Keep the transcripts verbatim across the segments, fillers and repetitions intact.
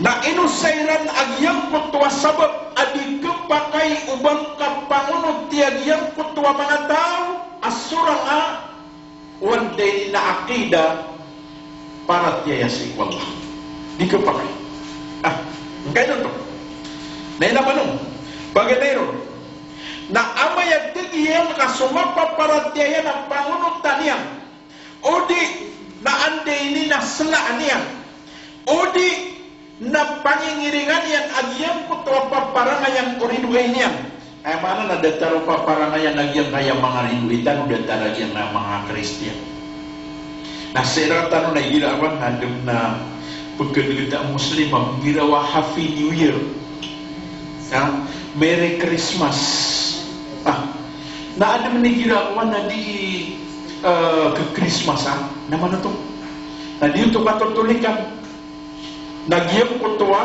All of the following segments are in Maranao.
Na ino sa iran a giyangkoto a sabap a di khapakay o ba ngka pangonoti a giyangkoto a manga taw a sorang a o anda ini na aqida, paratiyaya sii ko Allah. Di khapakay. Ah, ngkaino oto? Na ino man on? Paganay ron. Na amay a tig iyan ka so mapaparatiyaya na pangonotan iyan, o di na anda ini na selaan iyan, o di na pangingiringan iyan a giyangkoto a paparangayan o ridoay niyan. Aya maana na datar o paparangayan a giyangkaya manga ridoay tano, datar a giyangkaya manga Kristiyan. Na sii rktano na igira a ba adn a pkhalgt a Muslim a pnggiraw a Happy New Year, ha? Merry Christmas. Ah. Na adn a igira a ba na di, eh, kha-Christmas, ha? Na mano oto? Na di oto katotolikan. Na giyangkoto a,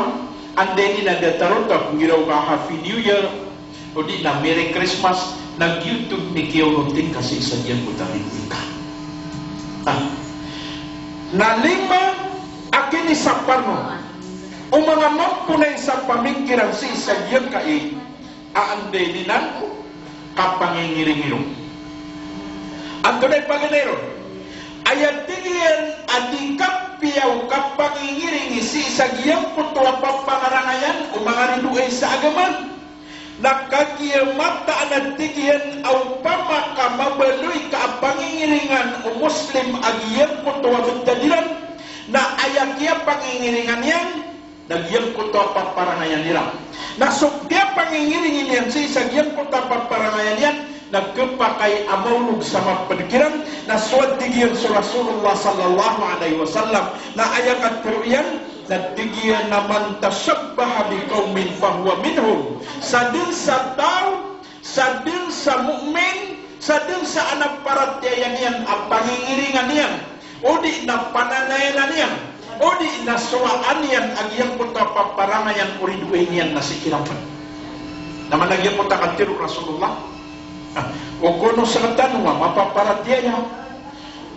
anda ini na datar oto a pnggiraw ka Happy New Year, o di na Merry Christmas, na giyoto dn i kiyaonoti ngka sii sa giyangkoto a ridoay ka. Ah. Na lima a kinisapar on o manga mamponay sa pamingkiran sii sa giyangkai a anda ini na kapangingiringi ron. Antonaa i paganay ron? Aya tig iyan a di kapiya o kapangingiringi sii sa giyangkoto a paparangayan o manga ridoay sa agama na kagiya mataan a tig iyan a opama ka mabaloy ka a pangingiringan o Muslim a giyangkoto a btad iran, na aya kiyapangingiringan iyan na giyangkoto a paparangayan iran. Na so kiyapangingiringi niyan sii sa giyangkoto a paparangayan iyan, na khapakay a maolog sa mapd kiran, na so a tig iyan so Rasulullah sallallahu alaihi wasallam, na aya katharo iyan, na tig iyan a, "Man tashabbaha biqaumin fahuwa minhum." Sadn sa taw, sadn sa mu'min, sadn sa adn a paratiyaya niyan a pangingiringan iyan, o di na pananayanan iyan, o di na sowaan iyan a giyangkoto a paparangayan o ridoay niyan na sii kiran pn. Na mana giyangkoto a katharo o Rasulullah, ah, o kono sktano a mapaparatiyaya,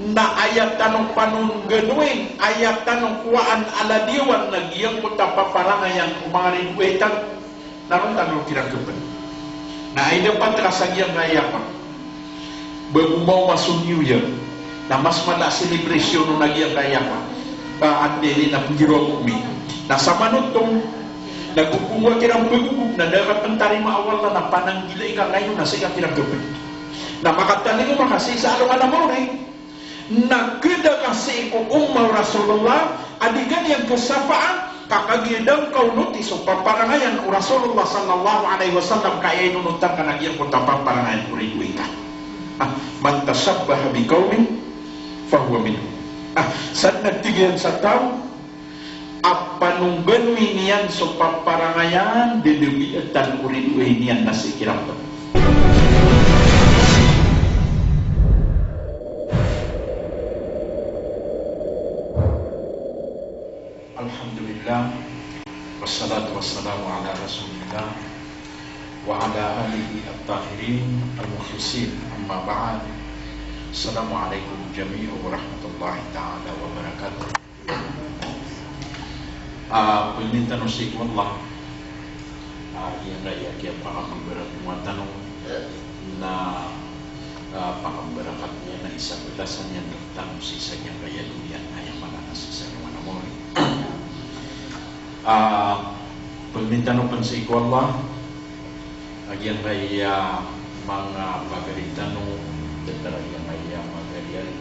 na aya tano panongganoin, aya tano kowaan a ladiyawan na giyangkoto a paparangayan o manga ridoay tano. Na ron tano kiran khapn. Na aya dapat ka sa giyangkaya ka ba bo maoma so New Year, na mas mala a celebration on a giyangkaya ka ba anda ini na pnggiraw a mu'min. Na samanoto na go pnggiraw kiran pagogop na da ka pntarima o Allah na pananggilai ka ngayon na sii ka kiran khapn. Na makatalingoma ka sii sa alongan a maori. Na khada ka sii ko umma o Rasulullah a di ka niyan khasafaa, ka kagiya da ngka onoti so paparangayan o Rasulullah sallallahu alaihi wasallam, ka aya inonotan ka na giyangkoto a paparangayan o ridoay ka. Ah, "Man tashabbaha biqaumin fahuwa minhum." Ah, sadn a tig iyan sa taw a panongganoin iyan so paparangayan, dadabiatan o ridoay niyan na sii kiran pn. Alhamdulillah, wassalatu wassalamu ala Rasulillah wa ala alihi at-tahirin al-mukhlisin, amma ba'd. Assalamu alaikum jami'an warahmatullahi ta'ala wabarakatuh. Ah, pangnin tano sii ko Allah, ah, giyangkaya kiyapakambarakat tano, na, ah, pakambarakat niyan na isa balasan iyan rktano sii sa giyangkaya doniya, na aya maana na sii sa giyangkaya maori. Ah, pangnin tano pn sii ko Allah, a giyangkaya manga pagari tano, datar a giyangkaya magari ari,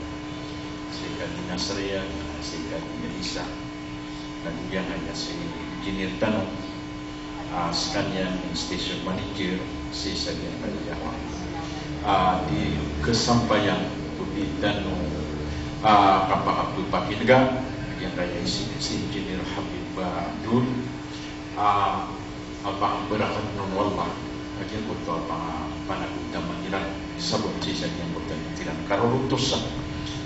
si Kadi Nasriya, si Kadi Isa, na giyangkaya si engineer tano, ah, skaniyan station manager, sii sa giyangkaya, ah, di kasampayan ko di tano, ah, kapakapakilga, a giyangkaya si, si engineer Habib Abdul, ah, a pakambarakat on o Allah a giyangkoto a panga-, panagontaman iran, sabap sii sa giyangkoto a di kiran karorotosan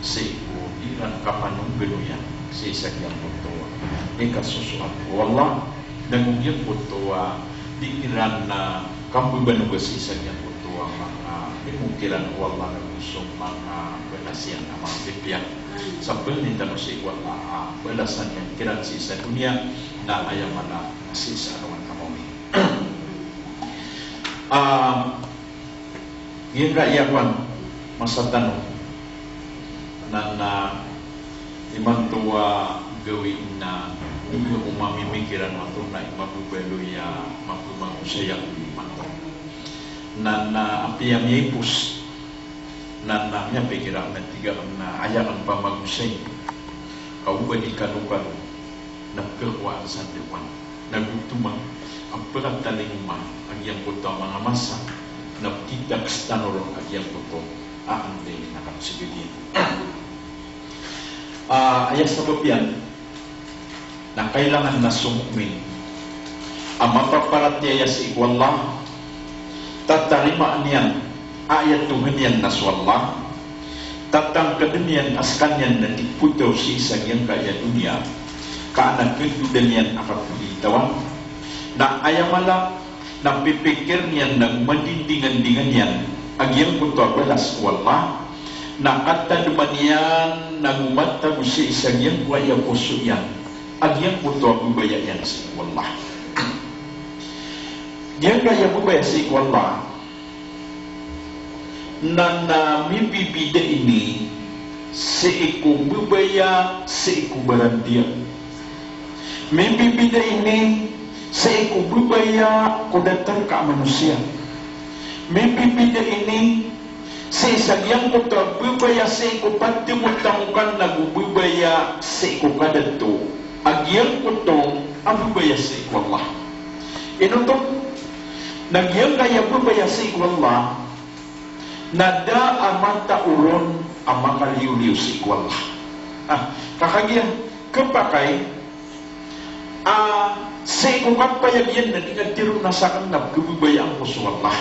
sii ko di iran kapanongganoyan sii sa giyangkoto a di kasosoat o Allah, na go giyangkoto a di iran na kambabanoga sii sa giyangkoto a manga pimokiran o Allah, na go so manga balas iyan a manga pipiya. Sa pangnin tano sii ko Allah a balasan iyan kiran sii sa doniya, na aya mala sii sa alongan a mawri. Ah, giyangkaya kowan, masa tano, na, na imanto a gawii na di ko mamimikiran oto na i mababaloy a mapamagosay ako imanto. Na, na apiya miyaipos, na, na miyapikir a matiga na aya ka pamagosay. Ka o ba di kalokalo na pkakowaan sa dn kowan. Na go toma a pkatalingoma a giyangkoto a manga masa na pkitaks tano ron a giyangkoto a anday na kapsgadiyan. Ah, aya sabap iyan na kailangan na so mu'min a mapaparatiyaya sii ko Allah, tatarimaan iyan a aya Tohan iyan na so Allah, tatangkdn iyan a skaniyan na di potaw sii sa giyangkaya doniya, ka an a kandodan iyan a kapagitaw, na aya mala na pipikir iyan na go madindingan-dingan iyan a giyangkoto a balas o Allah, na katadman iyan na go matago sii sa giyangkoaya poso iyan a giyangkoto a babaya iyan sii ko Allah. Giyangkaya babaya sii ko Allah na, na mibibida ini sii ko babaya sii ko barandiya. Mibibida ini sii ko babaya ko datar ka a manosiya. Mibibida ini sii sa giyangkoto a babaya sii ko patimotamo kan na go babaya sii ko kadato a giyangkoto a babaya sii ko Allah. Ino oto? Na giyangkaya babaya sii ko Allah na da a matao ron a makaliyoliyo sii ko Allah. Ah, ka kagiya khapakay a sii ko kapayag iyan na di nga tiro na sakn na pkhababayaan ko so Allah.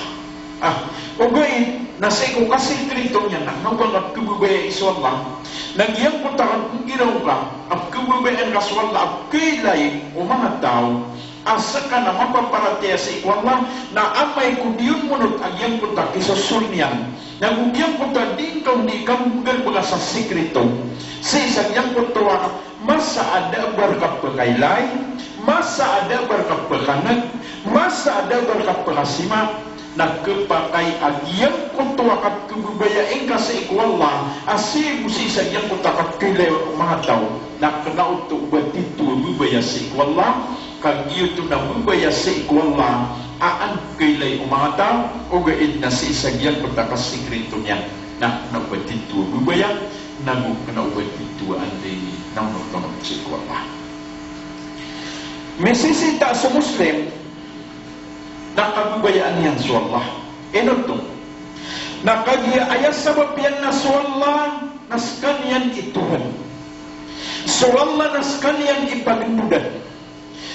Ah, ogaid na sii ko kasikriton iyan na kna o ba nga pkhababayai so Allah. Na giyangkoto a kapnggiraw ka a pkhababayaan ka so Allah a pkhailay o manga taw a ska na mapaparatiyaya sii ko Allah, na amay ko di on monot a giyangkoto a kisosoy niyan, na go giyangkoto a di ngka on di kanggalbka sa sikrito, sii sa giyangkoto a masa a da a ba rka pkhailay, masa a da a ba rka pkhan'g, masa a da a ba rka pkhasima, na khapakay a giyangkoto a kapkhababayai ngka sii ko Allah a sii bo sii sa giyangkoto a kapkhailay o manga taw, na kna oto o ba tito a babaya sii ko Allah. Ka giyoto na babaya sii ko Allah a an pkhailay o manga taw, ogaid na sii sa giyangkoto a kasikrito niyan na kna o ba tito a babaya, na go kna o ba tito a anday na onot-onot sii ko Allah. Misisita so Muslim na kababayaan iyan so Allah. Ino oto? Na kagiya aya sabap iyan na so Allah na skaniyan i Tohan. So Allah na skaniyan i pagndodan.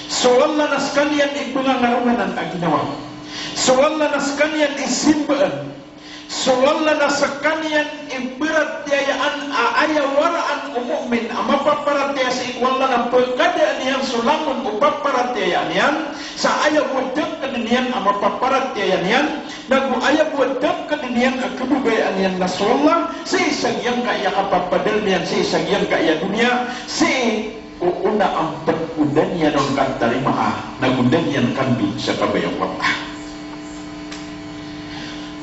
So Allah na skaniyan i pngangaromanan a ginawa. So Allah na skaniyan i simbaan. So Allah na skaniyan i paratiyayaan a aya waraan o mu'min a mapaparatiyaya sii ko Allah na pkadaan iyan so langon o paparatiyayaan iyan, sa aya bo a tangkd iyan a mapaparatiyaya niyan, na go aya bo a tangkd iyan a kababayaan iyan na so Allah, sii sa giyangkaya kapapadalm iyan, sii sa giyangkaya doniya, sii ko ona a mpkhodan iyan on katarimaa, na go da niyan kandod sa kabaya o Allah.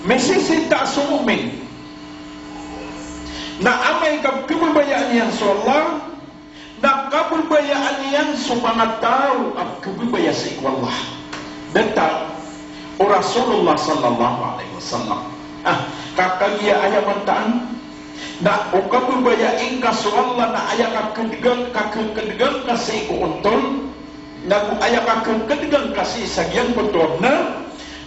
Misisita so mu'min na amay ka pkhababayaan iyan so Allah, na kababayaan iyan so manga taw a pkhababaya sii ko Allah. Datar o Rasulullah sallallahu alaihi wasallam. Ah, ka kagiya aya mataan na o kababayai ngka so Allah na aya kakdgan, kakdgan ka sii ko ontol, na go aya kakdgan ka sii sa giyangkoto a bnar,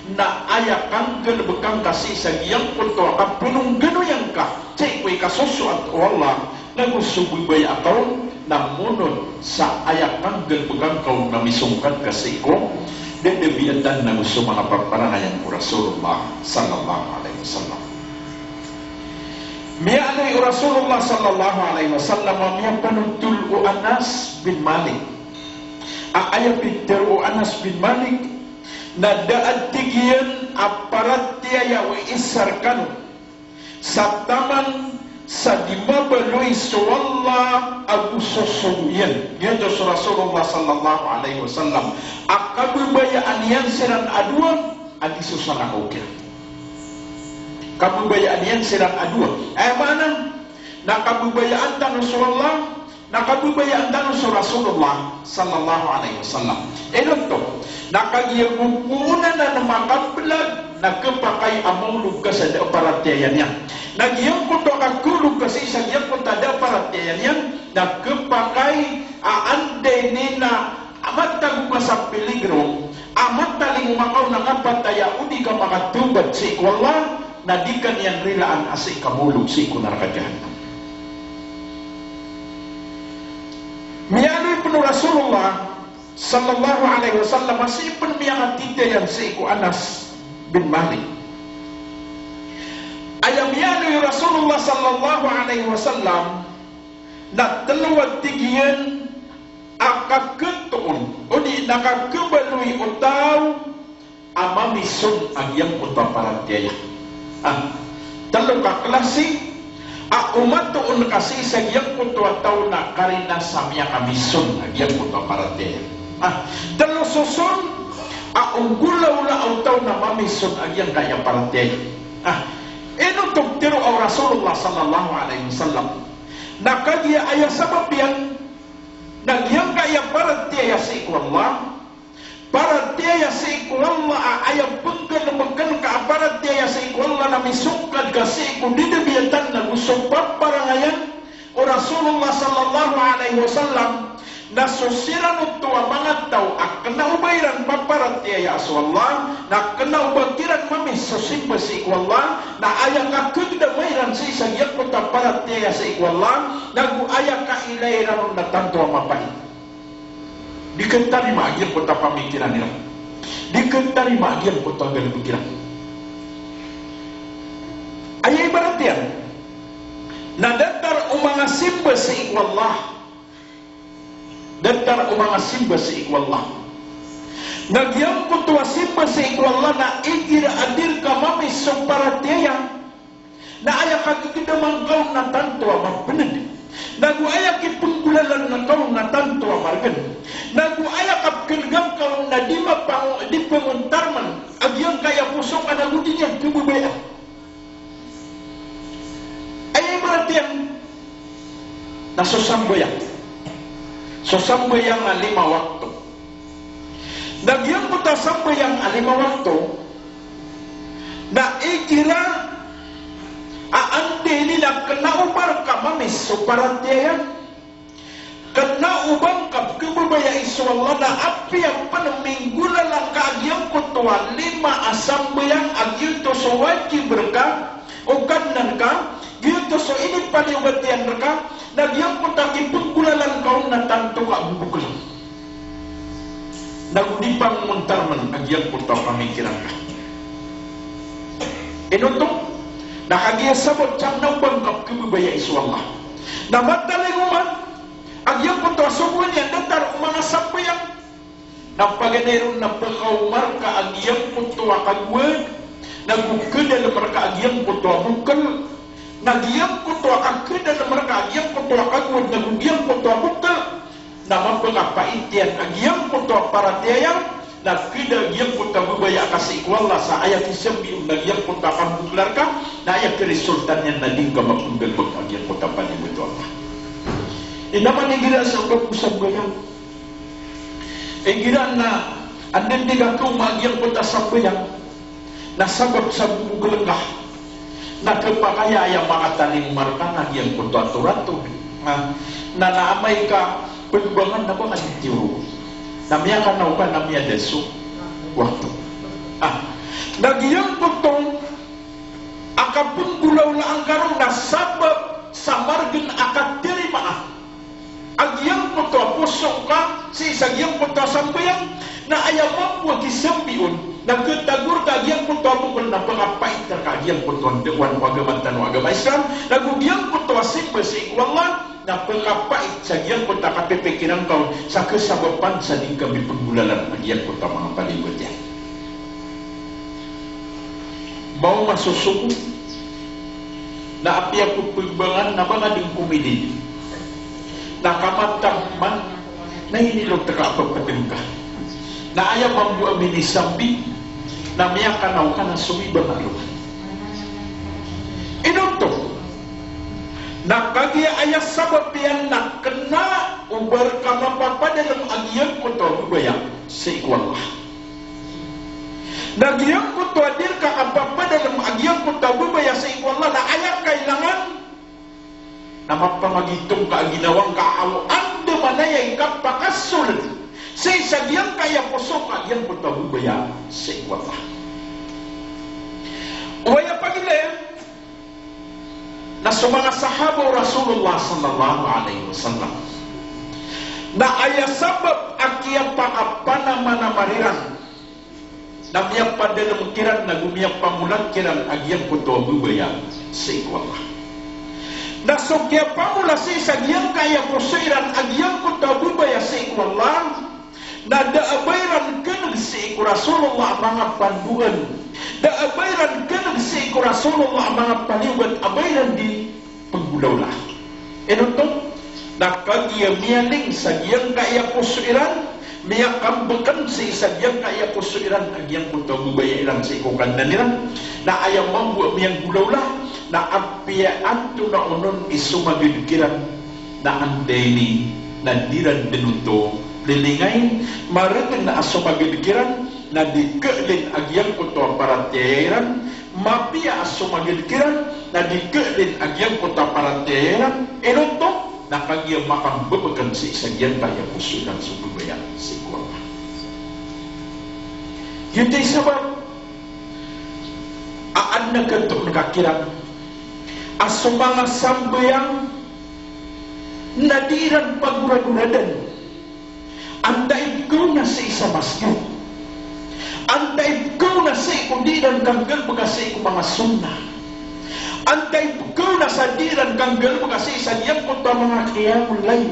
na aya kanggalbkan ka sii sa giyangkoto a kapnongganoyan ka sii ko ikasosoat o Allah, na go so babaya ka on na monot sa aya kanggalbkan ka on na misongkad ka sii ko dadabiatan na go so manga paparangayan o Rasulullah sallallahu alaihi wasallam. Miyaaloy o Rasulullah sallallahu alaihi wasallam a miyapanothol o Anas bin Malik a aya pitharo o Anas bin Malik na da a tig iyan a paratiyaya o isa rkano sa taman sa di mabaloy so Allah ago so sogo iyan. Giyoto so Rasulullah sallallahu alaihi wasallam a kababayaan iyan siran a dowa a di so salakaw kiran. Kababayaan iyan siran a dowa. Aya maana na kababayaan tano so Allah, na kababayaan tano so Rasulullah sallallahu alaihi wasallam. Ino oto? Na kagiya bo ko onanan a makaplag na khapakay a maolog ka sa da a paratiyaya niyan. Na giyangkoto a kaolog ka sii sa giyangkoto a da a paratiyaya niyan, na khapakay a anday niyan a matago ka sa peligro, a matalingoma ka on a kapatay a o di ka makatawbat sii ko Allah, na di ka niyan rilaan a sii ka maolog sii ko naraka Jahannam. Miyaaloy pen o Rasulullah sallallahu alaihi wasallam a sii pen miyakatitayan sii ko Anas bin Malik. Aya miyaaloy o Rasulullah sallallahu alaihi wasallam na telo a tig iyan a kakhatoon, odi na kakhabaloy o taw a mamison a giyangkoto a paratiyaya. Ah, telo ka klasi a o matoon ka sii sa giyangkoto a taw na karina sa miyakamisong a giyangkoto a paratiyaya. Ah, telo soson a o nggolawlaa o taw na mamison a giyangkaya paratiyaya. Ah, ino oto? Pitharo o Rasulullah sallallahu alaihi wasallam na kagiya aya sabap iyan na giyangkaya paratiyaya sii ko Allah, paratiyaya sii ko Allah a aya penggalebeken ka a paratiyaya sii ko Allah na misongkad ka sii ko didabiyatan ago so paparangayan o Rasulullah sallallahu alaihi wasallam, na so siran oto a manga taw a kena o ba iran paparatiyaya so Allah, na kena o ba kiran mamis so simba sii ko Allah, na aya kakegedama iran sii sa giyangkoto a paratiyaya sii ko Allah, na go aya kailay iran on na tanto a mapait. Di ketarima a giyangkoto a pamikiran iran. Di ketarima a giyangkoto a galebek iran. Aya ibarat iyan na datar o manga simba sii ko Allah. Datar o manga simba sii ko Allah. Na giyangkoto a simba sii ko Allah na igira a di reka mamis so paratiyaya, na aya kagegedaman ka on na tanto a mapened. Na go aya kipenggolalan ka on na tanto a maregen. Na go aya kapekelegan ka on na di mapango-, di pengontarmen a giyangkaya poso ka na go di niyan khababayaan. Aya ibarat iyan na so sambayang. So sambayang a lima wakto. Na giyangkoto a sambayang a lima wakto, na igira a anday niyan a kena o ba reka mamis so paratiyaya, kena o ba ngka pekhababayai so Allah, na apiya pen minggolalan ka a giyangkoto a lima a sambayang a giyoto so wajib reka o Kadnan ka, giyoto so inipaliyogat iyan reka, na giyangkoto a kipenggolalan ka on na tanto ka bobokel. Na go di pangontarmen a giyangkoto a pamikiran ka. Ino oto? Na kagiya sabap sa kena o ba ngka pekhababayai so Allah. Na matalingoma a giyangkoto a sogoan iyan datar o manga sambayang. Na paganay ron na pekaoma reka a giyangkoto a kagowad, na go kedalem reka a giyangkoto a bokel, na giyangkoto a kakedalem reka a giyangkoto a kagowad, na go giyangkoto a bokel, na mapekapait iyan a giyangkoto a paratiyaya, na keda giyangkoto a babaya ka sii ko Allah sa aya kisambi on na giyangkoto a kambokel reka, na aya karisultan iyan na di ngka mapenggalebek a giyangkoto a panimba o Allah. Ino man igira sa oba ko sambayang. Igira na anda di ka kaoma a giyangkoto a sambayang, na sabap sa bobokel ngka, na khapakay a aya makatalingoma reka na giyangkoto a torator. Na, na, na amay ka pelobangan na ba ka di tiyoro. Na miyakanaw ka na miyada so wakto. Ah, na giyangkoto a kapenggolawlaan ka ron na sabap sa maregen a katarimaa a giyangkoto a poso ka sii sa giyangkoto a sambayang, na aya mambo a kisambi on na ketago reka a giyangkoto a bokel na pekapait reka a giyangkoto a ndawan o agama tano a agama Islam, na go giyangkoto a simba sii ko Allah na pekapait sa giyangkoto a kapipikiran ka on sa kesabapan sa di ngka mipenggolalan a giyangkoto a manga panimba iyan. Maoma so sogo Na apiya ko pagbangan na ba nga dn komidi. Na kamataman na inilot ka a pepedeng ka. Na aya mambo a minisambi na miyakanaw ka na somibang a lowan. Ino oto? Na kagiya aya sabap iyan na kena o ba reka mapapadalem a giyangkoto a babaya sii ko Allah. Na giyangkoto a di reka kapapadalem a giyangkoto a babaya sii ko Allah na aya kailangan na mapamagitong ka a ginawa ngka a andamanaya i kapakasold sii sa giyangkaya poso ka a giyangkoto a babaya sii ko Allah. Oway a pagilaya na so manga sahaba o Rasulullah sallallahu alaihi wasallam na aya sabap a kiyapakapanamanamar iran na miyapadalem kiran na go miyapamola kiran a giyangkoto a babaya sii ko Allah. Na so kiyapamola sii sa giyangkaya poso iran a giyangkoto a babaya sii ko Allah, na da a ba iran keneg sii ko Rasulullah a manga pandoan. Da a ba iran keneg sii ko Rasulullah a manga paliyogat a ba iran di penggolawla. Ino oto? Na kagiya miyaling sa giyangkaya poso iran, miyakambeken sii sa giyangkaya poso iran a giyangkoto a babaya iran sii ko Kadnan iran. Na aya mambo a miyanggolawla, na apiya antonaa onon i somagad kiran na anda ini na di ran dn oto lelengain, maregen a somagad kiran na di keelen a giyangkoto a paratiyaya iran, mapiya a somagad kiran na di keelen a giyangkoto a paratiyaya iran. Ino oto? Na kagiya makambebeken sii sa giyangkaya poso iran so babaya sii ko Allah. Giyoto i sabap a adn a katoon ka kiran a so manga sambayang na di iran pagoragoradan. Antaa i pkaona sii sa masgit? Antaa i pkaona sii ko di iran kanggalebeka sii ko manga sunnah? Antaa i pkaona sa di iran kanggalebeka sii sa giyangkoto a manga qiyamul layl?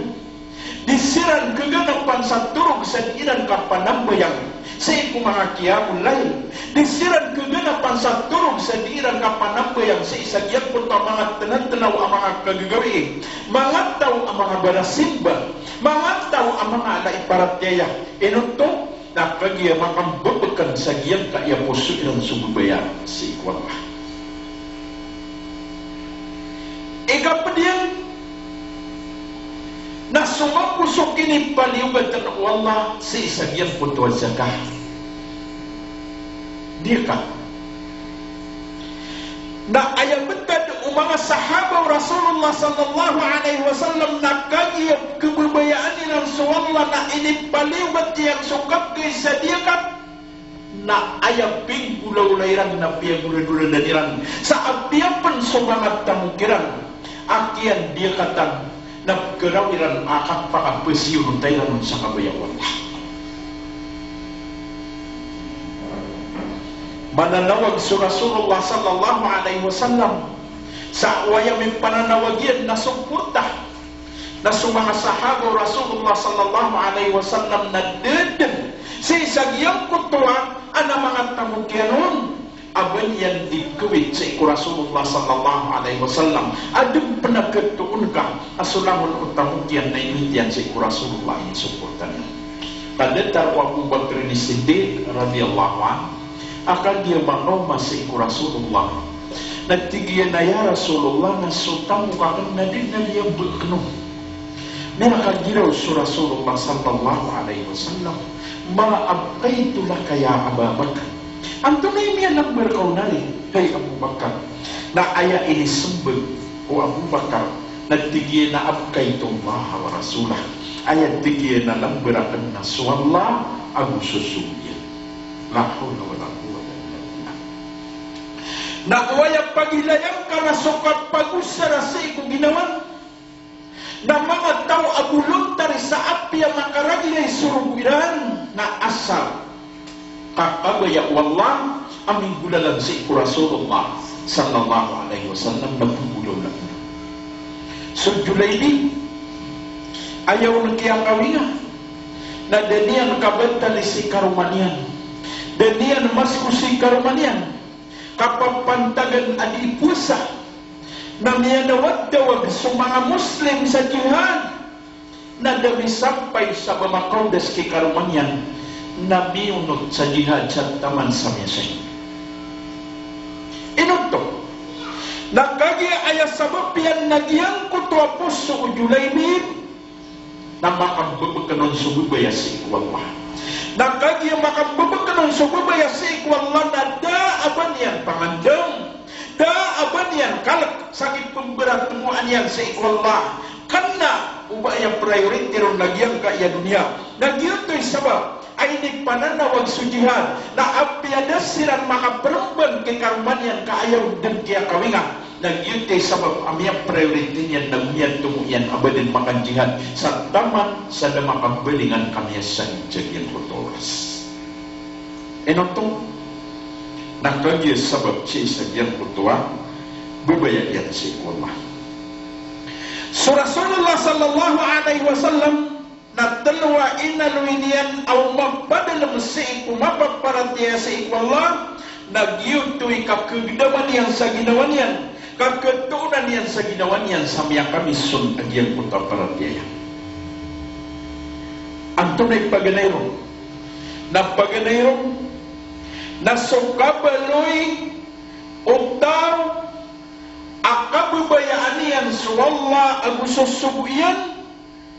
Di siran kaganapan sa torog sa di iran kapanambayang sii ko manga qiyamul layl. Di siran kaganapan sa torog sa di iran kapanambayang sii sa giyangkoto a manga tnatnaw a manga kagagawii, manga taw a manga barasimba, manga taw a manga ala i paratiyaya. Ino oto? Na kagiya makambebeken sa giyangkaya poso iran so babaya sii ko Allah. Ikaped iyan na so mambo so kinipaliyogat o Allah sii sa giyangkoto a zakat. Di ka Na aya betad o manga sahaba o Rasulullah sallallahu alaihi wasallam na kagiya kababayaan iran so Allah na inipaliyogat iyan so kapkay sa diyakat, na aya pinggolawla iran na piyagoragoradan iran sa apiya pen so manga tamok iran a kiyandiyakatan na pkharaw iran a kapakapasiyonotan iran on sa kabaya o Allah. Mananawag so Rasulullah sallallahu alaihi wasallam sa aya mipananawag iyan na so porta. Na so manga sahaba o Rasulullah sallallahu alaihi wasallam na da dn sii sa giyangkoto a ana manga tamok iyan on a ba niyan di kawit sii ko Rasulullah sallallahu alaihi wasallam. A da pn a katoon ka a so langon o tamok iyan na inowit iyan sii ko Rasulullah, aya so porta niyan. Ka datar o Abu Bakr As-Siddiq radhiyallahu anhu a kagiya makaoma sii ko Rasulullah na tig iyan a, "Ya Rasulullah, na so tamok akn na di na niyan ba kno." Miyakagiraw so Rasulullah sallallahu alaihi wasallam, "Ma abqaytu laka ya Aba Bakr?" Antonaa i miyalamber ka on ari, hay Abu Bakar? Na aya inismbag o Abu Bakar na tig iyan a, "Abqaytu Allaha wa rasulah." Aya tig iyan a lamber akn na so Allah ago so sogo iyan. La hawla wala quwwata illa billah. Na oway a pagilayan ka na so kapagosara sii ko ginawa na manga taw a bolontar sa apiya makaragilay so rogo iran na asar ka kabaya o Allah a minggolalan sii ko Rasulullah sallallahu alaihi wasallam na pnggolawla. So Julaybi, aya on kiyakawinga na da niyan kabatali sii karoma niyan, da niyan masko sii karoma niyan, kapapantagan a di powasa. Na miyanawagdawag so manga Muslim sa jihad, na da misampay sa ba makaodas ki karoma niyan na miyonot sa jihad sa taman sa miyasahid. Ino oto? Na kagiya aya sabap iyan na giyangkoto a poso o Julaybib na makambebeken on so babaya sii ko Allah. Na kagiya makambebeken on so babaya sii ko Allah na da a ba niyan pangandam, da a ba niyan kalek sa kipemberatemowa niyan sii ko Allah. Kena o ba aya priority ron na giyangkaya doniya. Na giyoto i sabap a inipananawag so jihad, na apiya da siran makaperemban ki karoma niyan ka aya on den kiyakawingan, na giyoto i sabap a miya-priority niyan na miyatomo iyan a ba den makanjihad sa taman sa da makabalingan ka miyasahid sa giyangkoto a oras. Ino oto? Na kagiya sabap sii sa giyangkoto a babaya iyan sii ko Allah. So Rasulullah sallallahu alaihi wasallam na telo a inaloy niyan a o mapadalem sii ko mapaparatiyaya sii ko Allah, na giyoto i kakegdaman iyan sa ginawa niyan, kaketoonan iyan sa ginawa niyan sa miyakamis on a giyangkoto a paratiyaya. Antonaa i paganay ron? Na paganay ron na so kabaloy o taw a kababayaan iyan so Allah ago so sogo iyan,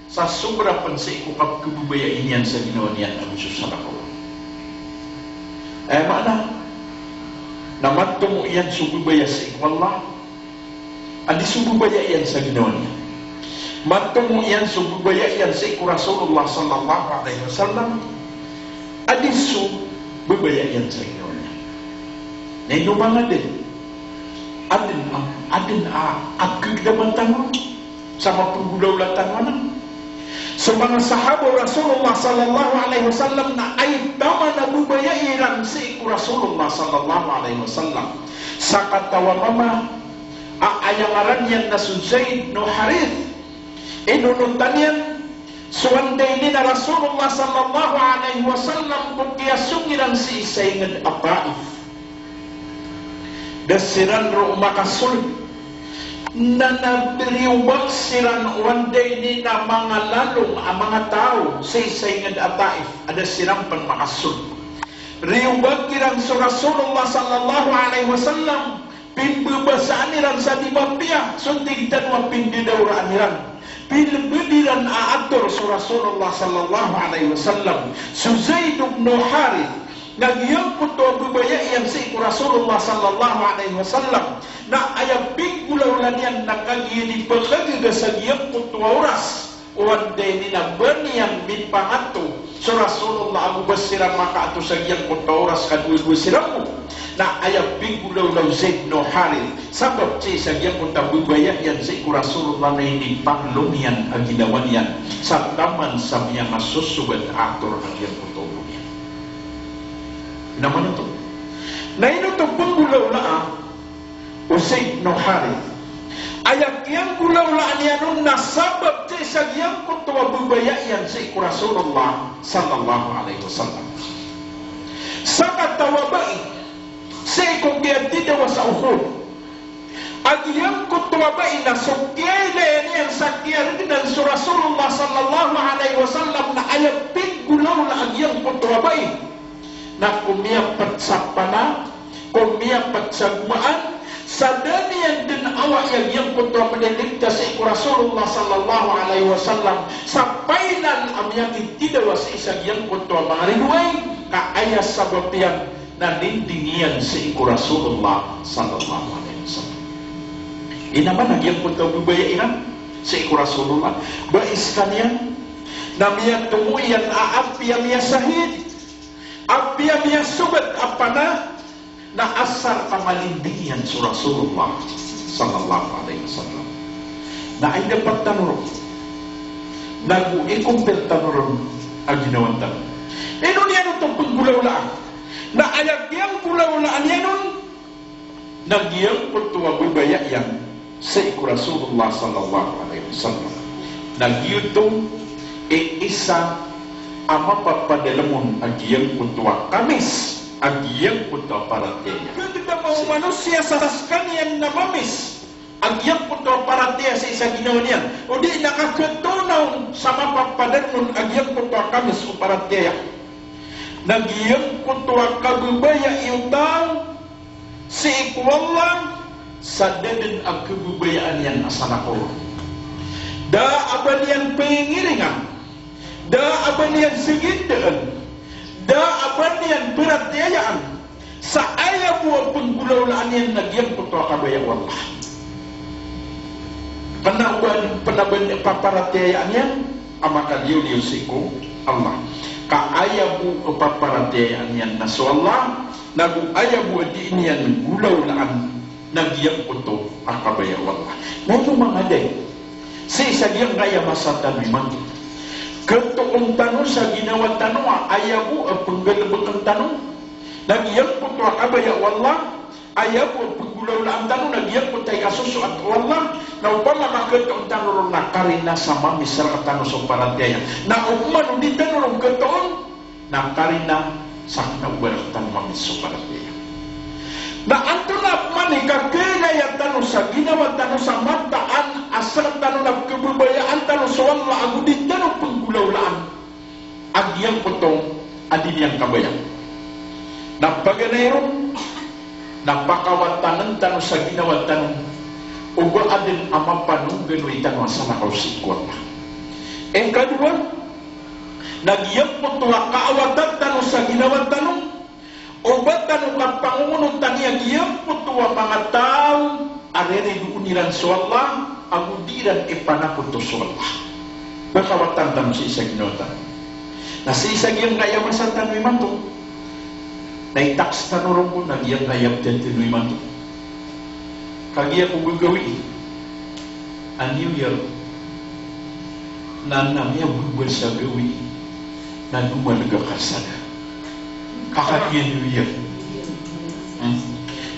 sa sobra pen sii ko kapkhababayai niyan sa ginawa niyan ago so salakaw. Aya maana na matomo iyan so babaya sii ko Allah, a di so babaya iyan sa ginawa niyan. Matomo iyan so babaya iyan sii ko Rasulullah sallallahu alaihi wasallam, a di so babaya iyan sa ginawa niyan. Na ino manga den, aden a, aden a, a kegdaman tano sa mapenggolawla tano anan. So manga sahaba o Rasulullah sallallahu alaihi wasallam na aya taman a babayai iran sii ko Rasulullah sallallahu alaihi wasallam. Sakataw a mama a aya ngaran iyan na so Zaid bin Harith. Inonotan iyan so anday ini na Rasulullah sallallahu alaihi wasallam ko kiyasong iran sii sa inged a Taif. Da siran roo makasold. Na, na riyobag siran o anday ini na manga lalong a manga taw sii sa inged a Taif a da siran pen makasold. Riyobag iran so Rasulullah sallallahu alaihi wasallam, pimbebasaan iran sa di mapiya so tig tano a pindedawraan iran. Pilebed iran a ator so Rasulullah sallallahu alaihi wasallam so Zaid bin Harith. Na giyangkoto a babaya iyan sii ko Rasulullah sallallahu alaihi wasallam na aya pinggolawla niyan na kagiya di pekagaga sa giyangkoto a oras o anday ini na ba niyan mipangato so Rasulullah ago ba siran makaato sa giyangkoto a oras ka dowa-dowa siran bo. Na aya pinggolawla o Zaid bin Harith sabap sii sa giyangkoto a babaya iyan sii ko Rasulullah na inipanglong iyan a ginawa niyan sa taman sa miyamasosogat a ator a giyangkoto a olo niyan. Na mano oto? Na ino oto penggolawlaan o Zaid bin Harith? Aya kiyanggolawlaan iyan on na sabap sii sa giyangkoto a babaya iyan sii ko Rasulullah sallallahu alaihi wasallam. Sakataw a bai sii ko kiyatidawa sa Uhud. A giyangkoto a bai na so kiyailaya niyan sa kiyaregnan so Rasulullah sallallahu alaihi wasallam na aya pinggolawla a giyangkoto a bai na ko miyapet sa pana, ko miyapet sa gomaan, sa da niyan den awai a giyangkoto a miniligtas sii ko Rasulullah sallallahu alaihi wasallam sa final a miyakitidawa sii sa giyangkoto a manga ridoay, ka aya sabap iyan na ninding iyan sii ko Rasulullah sallallahu alaihi wasallam. Ino man a giyangkoto a babaya iran sii ko Rasulullah, bai sekaniyan na miyatomo iyan a apiya miyasahid, apiya miyasogat a pana, na asar ka malinding iyan so Rasulullah sallallahu alaihi wasallam. Na ay dapat tano ron, nago i-compare tano ron a ginawa tano. Ino niyan oto penggolawlaan? Na aya giyangkolawlaan iyan on na giyangkoto a babaya iyan sii ko Rasulullah sallallahu alaihi wasallam na giyoto i isa a mapapadalem on a giyangkoto a kamis a giyangkoto a paratiyaya. Kagedama o manosiya sa sekaniyan na mamis a giyangkoto a paratiyaya sii sa ginawa niyan, o di na kaketoona on sa mapapadaremon a giyangkoto a kamis o paratiyaya. Na giyangkoto a kababayai o taw sii ko Allah sa da den a kababayaan iyan a salakaw. Da a ba niyan pangingiringan, da a ba niyan segedaan, da a ba niyan paratiyayaan, sa aya bo a penggolawlaan iyan na giyangkoto a kabaya o Allah. Kena o ba, pena ba niyan paparatiyayaan iyan a makaliyoliyo sii ko Allah. Ka aya bo a paparatiyayaan iyan na so Allah, nago aya bo a dii niyan golawlaan na giyangkoto a kabaya o Allah. Na ino manga day, sii sa giyangkaya masa tano imanto, ketoon tano sa ginawa tano a aya bo a penggalebeken tano na giyangkoto a kabaya o Allah, aya bo a penggolawlaan tano na giyangkoto a ikasosoat o Allah, na opama ka ketoon tano ron na karina sa mamis rektano so paratiyaya. Na opama o di tano ron ketoon, na karina sa kena o ba rektano mamis so paratiyaya. Na antonaa pman i kakalaya tano sa ginawa tano sa mataan a sektano na kababayaan tano so Allah ago di tano penggolawlaan a giyangkoto a di niyan kabaya. Na paganay ron, na pakawatanen tano sa ginawa tano o ba aden a mapanongganoy tano a salakaw sii ko Allah. Ikadowa, na giyangkoto a kaawatan tano sa ginawa tano o ba tano kapangongonotan iyan giyangkoto a manga taw a riridoon iran so Allah ago di iran ipanakoto so Allah. Pakawatan tano sii sa ginawa tano. Na sii sa giyangkaya masa tano imanto, na itaks tano ron ko na giyangkaya btad tano imanto. Kagiya ko gagawii a New Year, na na miyabebal sa gawii na domaleg a karsada. Ka kagiya New Year. Hmm.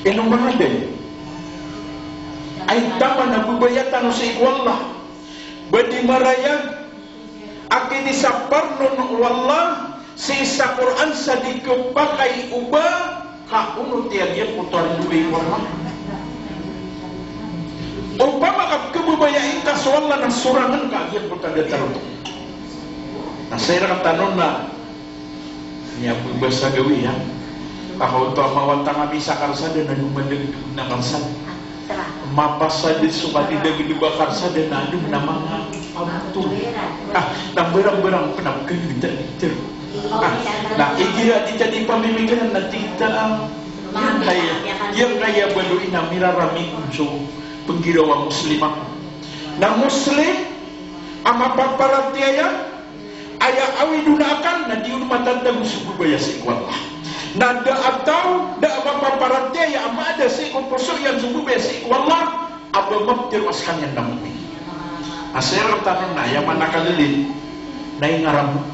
Ino manga day? Ay taman a babaya tano sii ko Allah. Ba di marayag a kinisaparnon o Allah sii sa Qur'an sa di kepakay o ba ka onoti a giyangkoto a ridoay o Allah. Opama ka kababayai ngka so Allah na sorangen ka a giyangkoto a datar oto. Na saya rektano na miyabebal sa gawii, ha? Ka oto a mawatang ami sa karsada na domaleg a karsada. Mapasad so kadidagdeg a karsada na adn a manga abto. Ah, na mbarang-mbarang pn a pkhailita di tero. Ah, na igira di tadi pamimikiran na tita, ah, giyangkaya, giyangkaya baloy na mirarami on so pnggiraw a Muslim ako. Na Muslim a mapaparatiyaya, aya awid on a akal na di on matatago so babaya sii ko Allah. Na da a taw, da a mapaparatiyaya a maada sii ko poso iyan so babaya sii ko Allah, a ba maptharo a skaniyan na mu'min. A saya rektano na aya manakalilin na ingaran.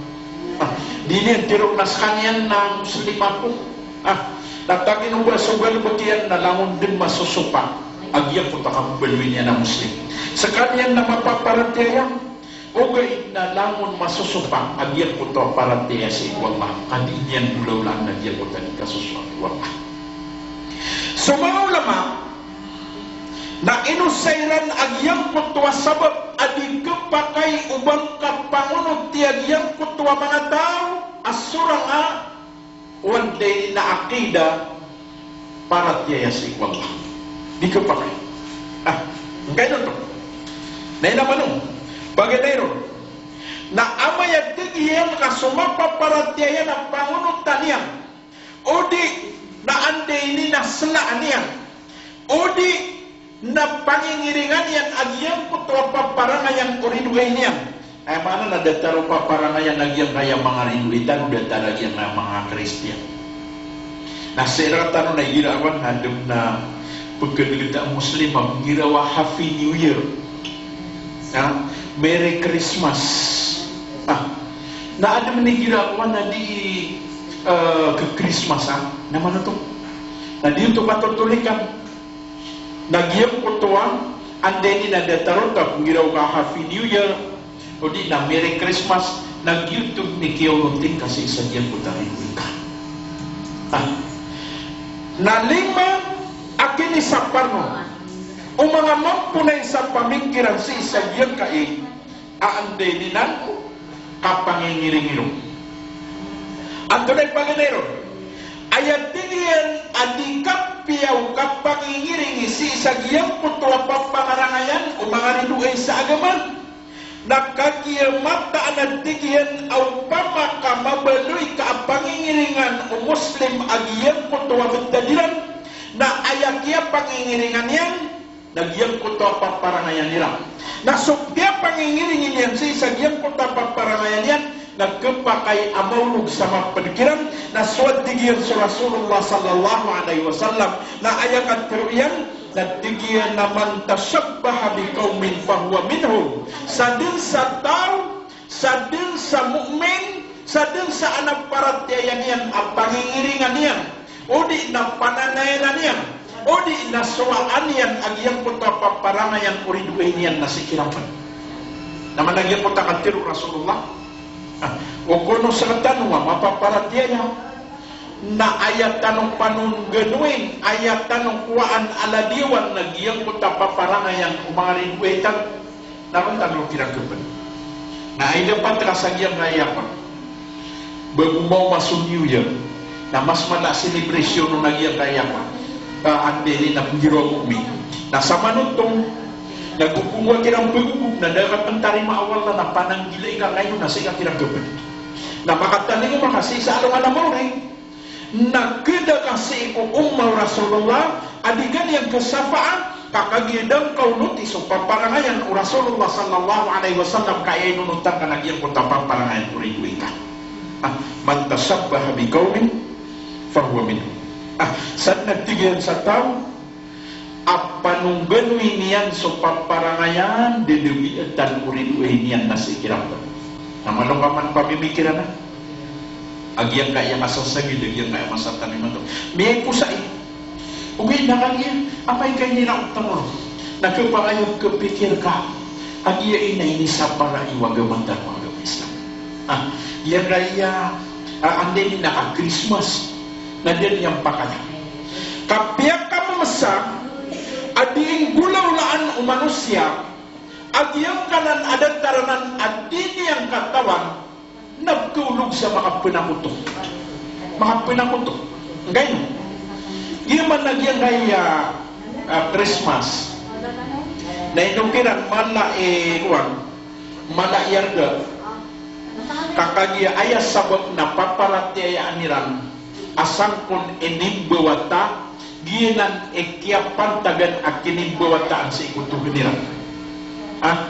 Ah, di niyan tharoon a skaniyan na Muslim ako. Ah, na takin o ba so galbk iyan na langon dn masosopa a giyangkoto a kababaloy niyan a Muslim. Skaniyan na mapaparatiyaya, ogaid na langon masosopa a giyangkoto a paratiyaya sii ko Allah, ka di niyan golawlaan a giyangkoto a di kasosoat ko Allah. So manga ulama na inosay ran a giyangkoto a sabap a di khapakay o ba ngka pangonoti a giyangkoto a manga taw a sorang a o anday na aqidah, paratiyaya sii ko Allah. Di khapakay. Ah, ngkaino oto? Na ino man on? Paganay ron. Na amay a tig iyan ka so mapaparatiyaya na pangonotan iyan, o di na anday ini na slaan iyan, o di na pangingiringan iyan a giyangkoto a paparangayan o ridoay niyan. Aya maana na datar o paparangayan a giyangkaya manga ridoay tano datar a giyangkaya manga Kristiyan. Na sii rektano na igira awan na adn a pkhalgta a Muslim a pnggiraw a Happy New Year. Ha? Merry Christmas. Ah. Na adn igira awan na di, eh, kha-Christmas, ha? Na mano oto? Na di oto katotolikan. Na giyangkoto a, anday ini na datar oto a pnggiraw ka Happy New Year, o di na Merry Christmas, na giyoto i kiyaonoti ngka sii sa giyangkoto a ridoay ka. Ah. Na lima a kinisaparnon O manga mamponay sa pamikiran sii sa giyangkai a anda i niyan kapangingiringiring. Antonaa i paganay ron? Aya tig iyan a di kapiya o kapangingiring sii sa giyangkoto a paparangayan o manga ridoay sa agama. Na kagiya mataan a tig iyan a opama ka mabaloy ka a pangingiringan o Muslim a giyangkoto a btad iran, na aya kiyapangingiringan iyan na giyangkoto a paparangayan iran. Na so kiyapangingiringan iyan sii sa giyangkoto a paparangayan iyan, na khapakay a maolog sa mapd kiran, na so a tig iyan so Rasulullah sallallahu alaihi wasallam, na aya katharo iyan, na tig iyan a, "Man tashabbaha biqaumin fahuwa minhum." Sadn sa taw, sadn sa mu'min, sadn sa adn a paratiyaya niyan a pangingiringan iyan, odi na pananayanan iyan, odi na sowaan iyan a giyangkoto a paparangayan o ridoay niyan na sii kiran pn. Na mana giyangkoto a katharo o Rasulullah, ah, o kono sktano a mapaparatiyaya, na aya tano panongganoin, aya tano kowaan a ladiyawan na giyangkoto a paparangayan o manga ridoay tano. Na ron tano kiran khapn. Na aya dapat ka sa giyangkaya pn, ba go maoma so New Year, na mas mala a celebration on a giyangkaya pn, ka anda i niyan pnggiraw a mu'min. Na samanotong, na go pngowa kiran pagogop, na da ka pn tarimaa o Allah, na pananggilai ka ngayon, na sii ka kiran khapn. Na makatalingoma ka sii sa alongan a maori, na khada ka sii ko ummah o Rasulullah a di ka niyan khasapaan, ka kagiya da ngka onoti so paparangayan o Rasulullah sallallahu alaihi wasallam, ka aya inonotan ka na giyangkoto a paparangayan o ridoay ka. Ah, "Man tashabbaha biqaumin fahuwa minhum." Ah, sadn a tig iyan sa taw a panongganoin iyan so paparangayan, dadabiatan o ridoay niyan na sii kiran pn. Na malo ka man pamimikiran a giyangkaya kasasagid, a giyangkaya masa tano imanto. Miyaipos ai. Ogaid na kagiya, amay ka iniraot tano ron, na khapakay a kapikir ka a giya ina inisapar i o agama tano a agama Islam. Ah, giyangkaya, ah, anda i niyan ka Christmas, na da niyan pakay. Kapiya ka mamasa a dii nggolawlaan o manosiya a giyangkanan a datar anan a di niyan katawan, na pkhaolog sa makapnakotong. Makapnakotong. Ngkaino? Giya man a giyangkaya, ah, Christmas, na ino kiran mala i, kowan, mala i arga. Ka kagiya aya sabap na paparatiyayaan iran a sangkon inimbawata, giyanan i kiyapantagan a kinimbawataan sii ko Tuhan iran. Ah,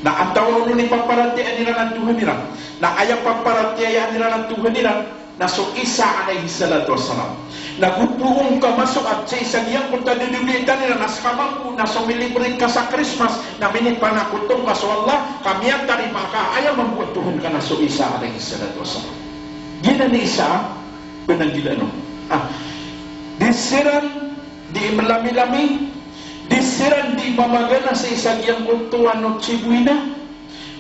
na antawaa on i paparatiyayaan iran a Tuhan iran? Na aya paparatiyayaan iran a Tuhan iran na so Isa alayhis salatu wassalam. Na go poon ka masoat sii sa giyangkoto a dadabiatan iran a ska mambo na so milibrit ka sa Christmas, na minipanakoto ngka so Allah, ka miyatarima ka a aya mambo a Tuhan ka na so Isa alayhis salatu wassalam. Giyanan i isa a pananggilaan on. Ah, di siran di mlamilami, di siran di mamagana sii sa giyangkoto a Noche Buena,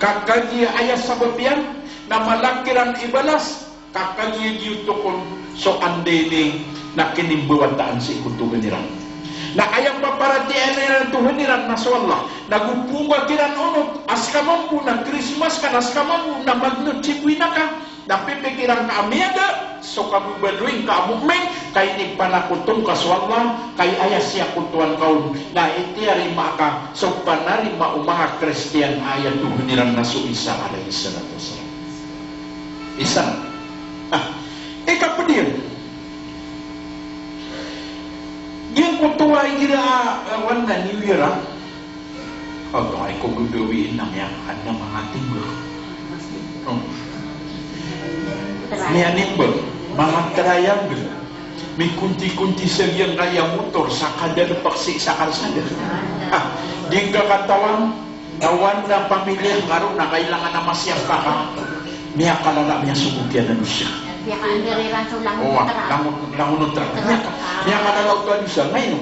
ka kagiya aya sabap iyan na mala kiran ibalas, ka kagiya giyoto kon so anda i niyan na kinimbawataan sii ko Tuhan iran. Na aya paparatiyayaan iran a Tuhan iran na so Allah. Na go poon ka kiran onot a ska mambo na Christmas ka, na ska mambo na mag-Noche Buena ka, na pipikiran ka a miyada so kababaloy ngka a mu'min, ka inipanakoto ngka so Allah, ka aya siyakotowan ka on na itiyarima ka so panarima o manga Kristiyan a aya Tuhan iran na so Isa alayhis salatu wassalam. Isa. Ah, ikapd iyan. Giyangkoto a igira, ah, wan na New Year, ah. Oto ay ko gagawii na miya, adn a manga timbang. Oh. Miyanimbang, manga triangle. Mikonti-konti sa giyangkaya motor sa kadalpak sii sa karsada. Ah, di ngka katawan, na wan na pamilya ngka ron na kailangan a masiyap ka ka miyakalala, miyasogok iyan a dosiya. Miyakaandar iran so langon o trak. Langon, langon o trak. Miyaka-, miyakalala oto a dosiya. Ngayon,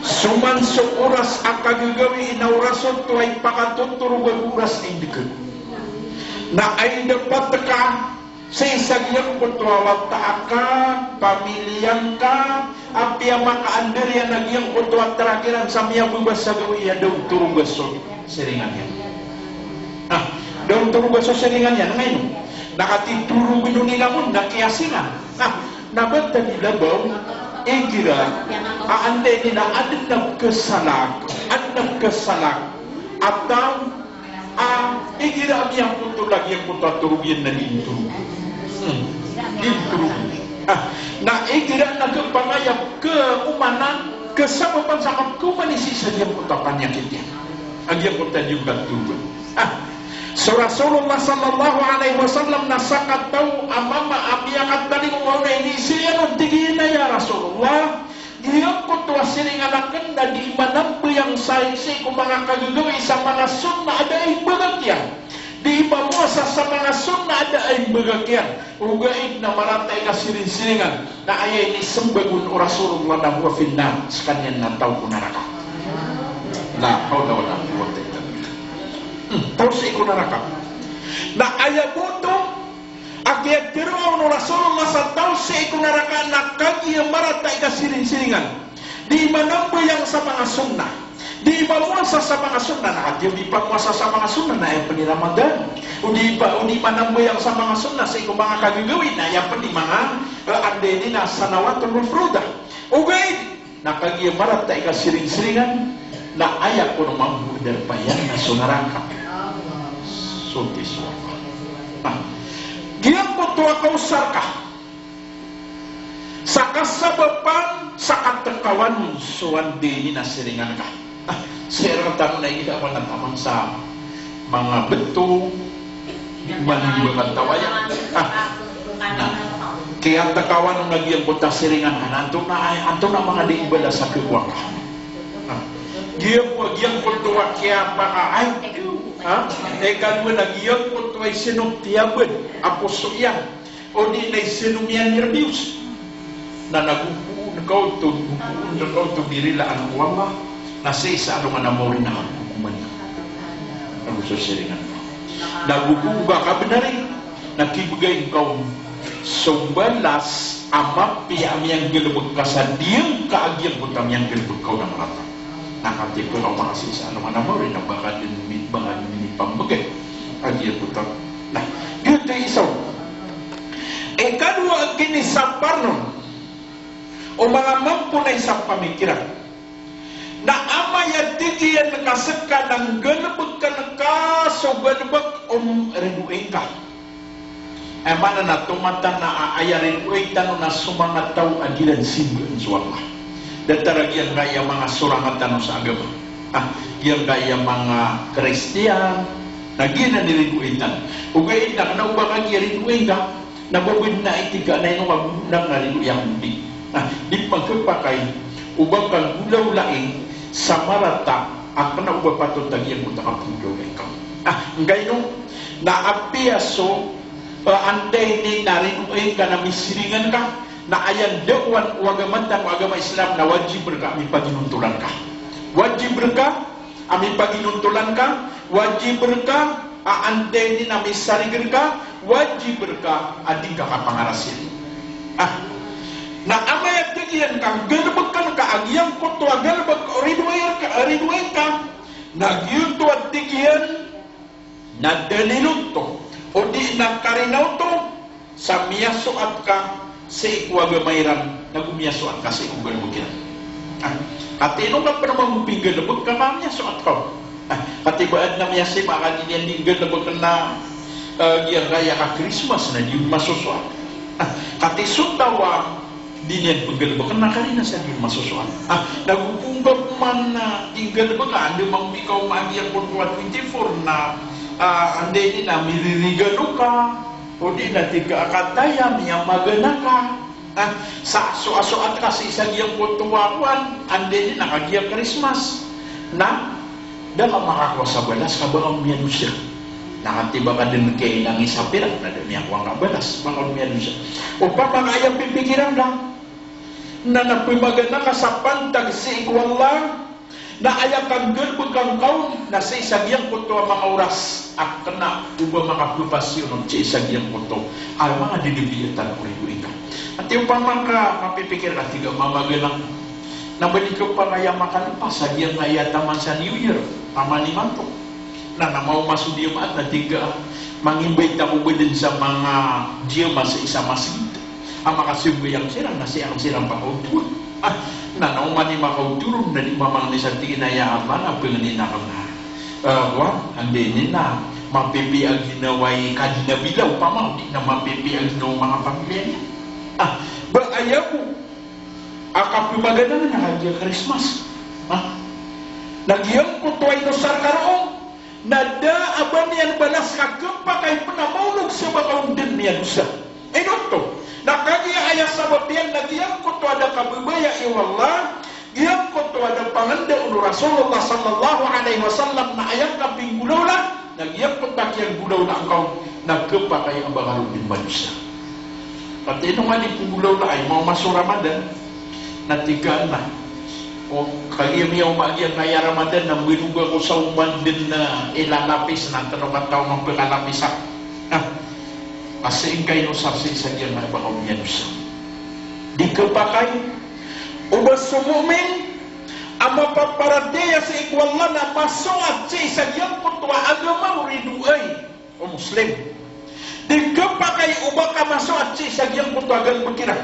so man so oras a kagagawii na oras oto ay pakatotorog ago oras a indakl. Na ay dapat ka Sii sa giyangkoto a wata aka, pamilya ngka, apiya makaandar iyan a giyangkoto a trak iran sa miyababa sa gawii a da on toroga so siringan iyan. Na da on toroga so siringan iyan, ngaino? Na katii torogn on i langon na kiyasingan. Na, na ba tano i labaw, igira a anday ini na adn a pkhasalak, adn a pkhasalak a taw a igira a miyangkoto lagid angkoto a torog iyan na di torog. Hmm. Di torog. Ah, na igira na khapangayab, khaomanan, khasabapan sa kapkhaomani sii sa giyangkoto a panyakit iyan. A giyangkoto a di on katorogan. Ah, so Rasulullah sallallahu alaihi wasallam na sakataw a mama a miyakatalingoma on a iniiza iyan on, tig iyan a, "Ya Rasulullah, giyangkoto a siringan akn na dii manambayang sa, sii ko manga kagagawii sa manga sunnah a da a imbagak iyan. Dii mamowasa sa manga sunnah a da a imbagak iyan. Ogaid na marata i kasiringsiringan." Na aya inismbag on o Rasulullah na, "Huwa fin nar," skaniyan na taw ko naraka. La hawla wala quwwata illa billah. Hmm, taw sii ko naraka. Na aya bo oto a kiyatharoa on o Rasulullah sa taw sii ko naraka na kagiya marata i kasiringsiringan. Dii manambayang sa manga sunnah. Dii mamowasa sa manga sunnah, na katii o dii pamowasa sa manga sunnah na aya pn i Ramadan. O dii pa, o dii manambayang sa manga sunnah sii ko manga kagagawii na aya pn i manga, eh, anday ini na salawatul mafruḍah. Ogaid na kagiya marata i kasiringsiringan, na aya kon mambo a darpa iyan na so naraka. So ti so Allah. Na giyangkoto a kaosar ka sa kasabapan sa katkawan on so anday ini na siringan ka. Ah, siringan tano na igira a manga taman sa manga bto, di man iba katawayan. Ah, na kiyatkawan on a giyangkoto a siringan ka na antonaa, antonaa manga di ibalas a khakowa ka. Ah, giyangko, giyangkoto a kiyapaka, ay, ah, ikadowa na giyangkoto a isino tiyaban a poso iyan. O di na isino miyanerbiyos. Na nagogoon ka oto, gogoon ka oto di rilaan o Allah. Na sii sa alongan a maori na kagogoman. Ago so siringan. Nagogoon ka kabnar i, na kibgay ngka on so balas a mapiya a miyanggalbk ka sa diyangka a giyangkoto a miyanggalbk ka on a marata. Na katii ko na o manga sii sa alongan a maori na ba ka dn mi-, ba ka dn minipambgay a giyangkoto. Na giyoto i isa on. Ikadowa a kinisapar on o manga mamponay sa pamikiran na amay a tig iyan ka ska na nggalbkn ka so galbk o ridoay ngka. Aya maana na tomata na a-, aya ridoay tano na so manga taw a di ran simba so Allah. Datar a giyangkaya manga sorang tano sa agama. Ah, giyangkaya manga Kristiyan, na giyanan i ridoay tano. Ogaid na kna o ba kagiya ridoay ngka, na ba bd na itig ka na ino ka bo na kna ridoay ako di. Ah, di pkhapakay o ba ka nggolawlai sa marata a kna o ba patot a giyangkoto a kapnggolawlai ka. Ah, angkaino, na apiya so, eh, anday ini na ridoay ngka na misiringan ka, na aya ndaowan o agama tano a agama Islam na wajib rka a mipaginontolan ka. Wajib rka a mipaginontolan ka, wajib rka a anday ini na misarig rka, wajib rka a di ngka kapangarasiya. Ah. Na amay a tig iyan ka nggalbkn ka a giyangkoto a galbk o ridoay rka, ridoay ngka, na giyoto a tig iyan na dalil oto, odi na karina oto, sa miyasoat ka sii ko agama iran, nago miyasoat ka sii ko galbk iran. Ah, katii ino ka pn mambo pinggalbk ka, ka miyasoat ka. Ah, katii ba adn a miyasima ka di niyan di nggalbkn a, eh, giyangkaya ka Christmas na di on masosoat. Ah, katii so taw a di niyan pnggalbkn na karina sa di on masosoat. Ah, nago pn ka pman na di nggalbk ka, anda mambo ikaoma a giyangkoto a twenty-four na, ah, anday ini na miririgalo ka, odi na tig ka a kataya, miyamagana ka. Ah, sa, so, so, soat ka sii sa giyangkoto a kowan, anday ini na kagiya Christmas. Na da ka makakowa sa balas ka ba ka on miyadosa. Na katii ba ka dn kiyainangi sa pirak na da miyakowa ngka balas, ba ka on miyadosa. Opama ka aya pipikiran ka na, na pmagana ka sa pantag sii ko Allah, Na aya kanggalbk angka on na sii sa giyangkoto a manga oras a kna o ba makapphasiyon on sii sa giyangkoto a manga didibiyatan o ridoay ka. Ati opama ka mapipikir ka, tig a, mamaganang, na ba di khapakay a makalpas sa giyangkaya taman sa New Year, taman imanto. Na, na maoma so diyamaat na tig a, mangimbayt ako ba dn sa manga diyamaat sa isa masgit a makasambayang siran na sii siran pakaotowan. Ah, na, na oman i makaoto ron na di mamangni sa tig iyan a, ya Allah, na pangnin akn a, ah, kowan, anda ini na mapipiya a ginawa i Kadi Nabila opama, odi na mapipiya a ginawa o manga pamilya niyan. Ah, ba aya bo a kapemaganangan a kagiya Christmas. Ha? Na giyangkoto a inosar ka roo na da a ba niyan balas ka khapakay pn a maolog sa makaondn iyan osa. Ino oto? Na kagiya aya sabap iyan na giyangkoto a da kababaya o Allah, giyangkoto a da pangndao o Rasulullah sallallahu alaihi wasallam na aya kapnggolawla, na giyangkoto a kiyanggolawla angka on na khapakay a ba ka ron dn madosa. Pati ino nga di pnggolawla ay maoma so Ramadan, na tig ka na, o, kagiya miyaoma giyangkaya Ramadan na mbaloga ko sa oman dn na ilalapis na tlo kataw a mapkalapis ako. Ah, a sii ngka inosar sii sa giyangkaya ba ka on miyadosa. Di khapakay o ba so mu'min a mapaparatiyaya sii ko Allah na masoat sii sa giyangkoto a agama o ridoay o Muslim. Di khapakay o ba ka masoat sii sa giyangkoto a galbk iran.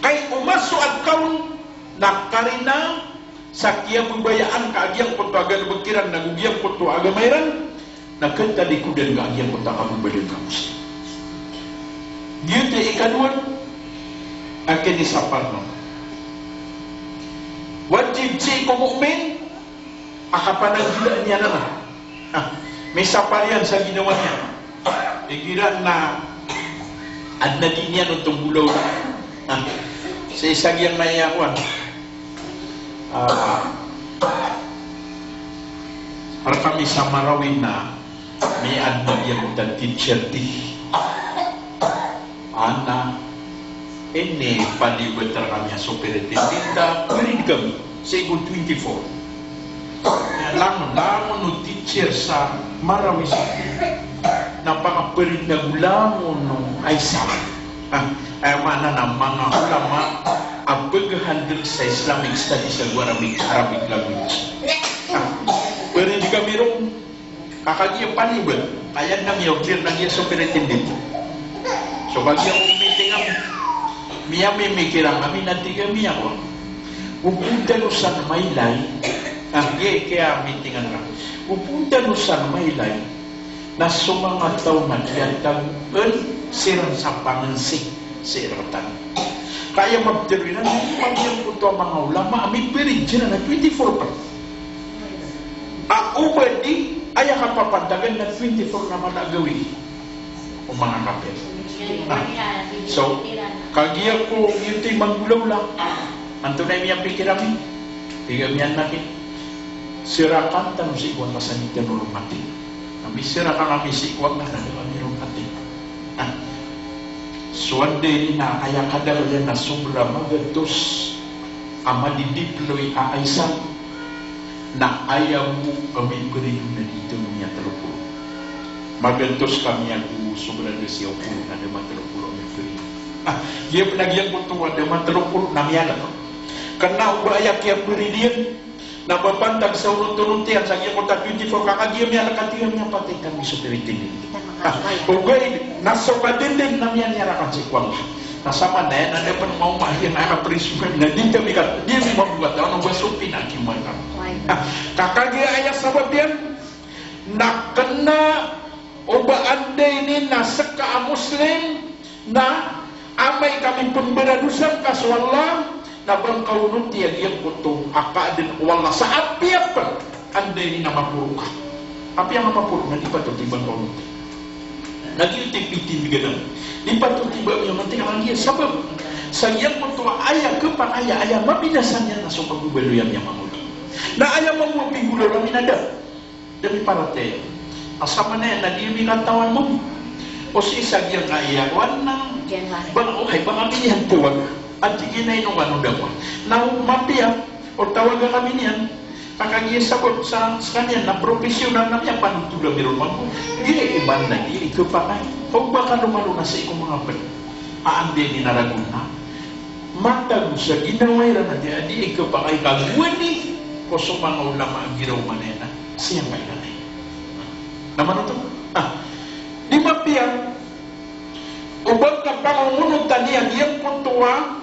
Kay o masoat ka on na karina sa kiyababayaan ka a giyangkoto a galbk iran nago giyangkoto a agama iran, na khatalikodan ka a giyangkoto a kababaloy ka Muslim. Giyoto i ikadowa a kinisapar on. Wajib sii ko mu'min a kapanagilaan iyan anan. Ah, misapar iyan sa ginawa niyan. Igira na adn a di niyan oto nggolawla. Ah, sii sa giyangkaya kowan. Ah, rkami sa Marawi na miyaadn a giyangkoto a teacher di. Ana, inipalibat rkami a superintendent a period kami, sii ko twenty-four. Langon, langon o teacher sa Marawi sa na pakaperid na go langon o Aisa. Ah, aya maana na manga ulama a paghandle sa Islamic studies ago Arabic, Arabic language. Ah, perid kami ron. Ka kagiya palibat, kaya na miyaw clear na giya so peretendent. So kagiya ko meeting ami, miyamimikiran kami na tig ami a kowan, go pn tano san mailay, ah, giya i kiyameetingan ka, go pn tano san mailay na so manga taw na kiyatagoan siran sa pangnsi sii rktano. Ka aya maptharo iran na giyangkoto a manga ulama a miperid siran na twenty-four pn. A oba di aya kapapantagan na twenty-four na mala a gawii o manga kapir. Na, so, kagiya ko giyoto i manggolawla, antonaa i miyapikir ami? Tig ami a na ki, serakan tano sii ko Allah sa di tano ron mati. Na miserakan ami sii ko Allah na da kami ron mati. Na, so anda ini na aya kadakl iyan na sobra magatos a madideploy a Aisa, na aya bo a miperid on na di tano miyatlo polo. Magatos kami ago sobra da siyaw polo na da matlo polo a miperid. Ah, giya pn a giyangkoto a da matlo polo na miyalk. Kna o ba aya kiyaperid iyan na ba pantag sa onot-onot iyan sa giyangkoto a twenty-four ka kagiya miyalk a tig a miyapatay kami so peretendent. Ah, ogaid na so kadenden na miyaniyarakan sii ko Allah. Na samanaya na da pn maoma iyan a kaprisonan na di kami ka, di kami mambo katawan o ba so pinakiman ka. Ah, ka kagiya aya sabap iyan na kna o ba anda ini na ska a Muslim na amay ka mipmbaradosa ngka so Allah na ba ngka onoti a giyangkoto a kaadn o Allah sa apiya pn anda ini na maporo ka. Apiya nga maporo na di patot i ba ngka onoti. Na giyoto i pitindgan ami. Di patot i ba mi onoti ka giya sabap sa giyangkoto a aya khapakay a aya mabinasa niyan na so kababaloy ami a manga oto. Na aya mambo a pinggolawla ami na da. Da mi paratiyaya. A samanaya na di mi katawan mambo. O sii sa giyangkaya kowan na January. Bang, okay, bang ami niyan tawan. Antaa i ino kano da kowan. Na o mapiya, O tawaga kami niyan, ka kagiya sabap sa skaniyan na professional na miyapanothol ami ron mambo. Giya iman na giya i khapakay. Ka o ba kalomalo na sii ko manga pd a anda i inaragon na matago sa ginawa iran a di, a di i khapakay ka gowani ko so manga ulama a giraw manaya na siyangkairan. Na manoto? Ah, di mapiya o ba ka pangongonotan iyan giyangkoto a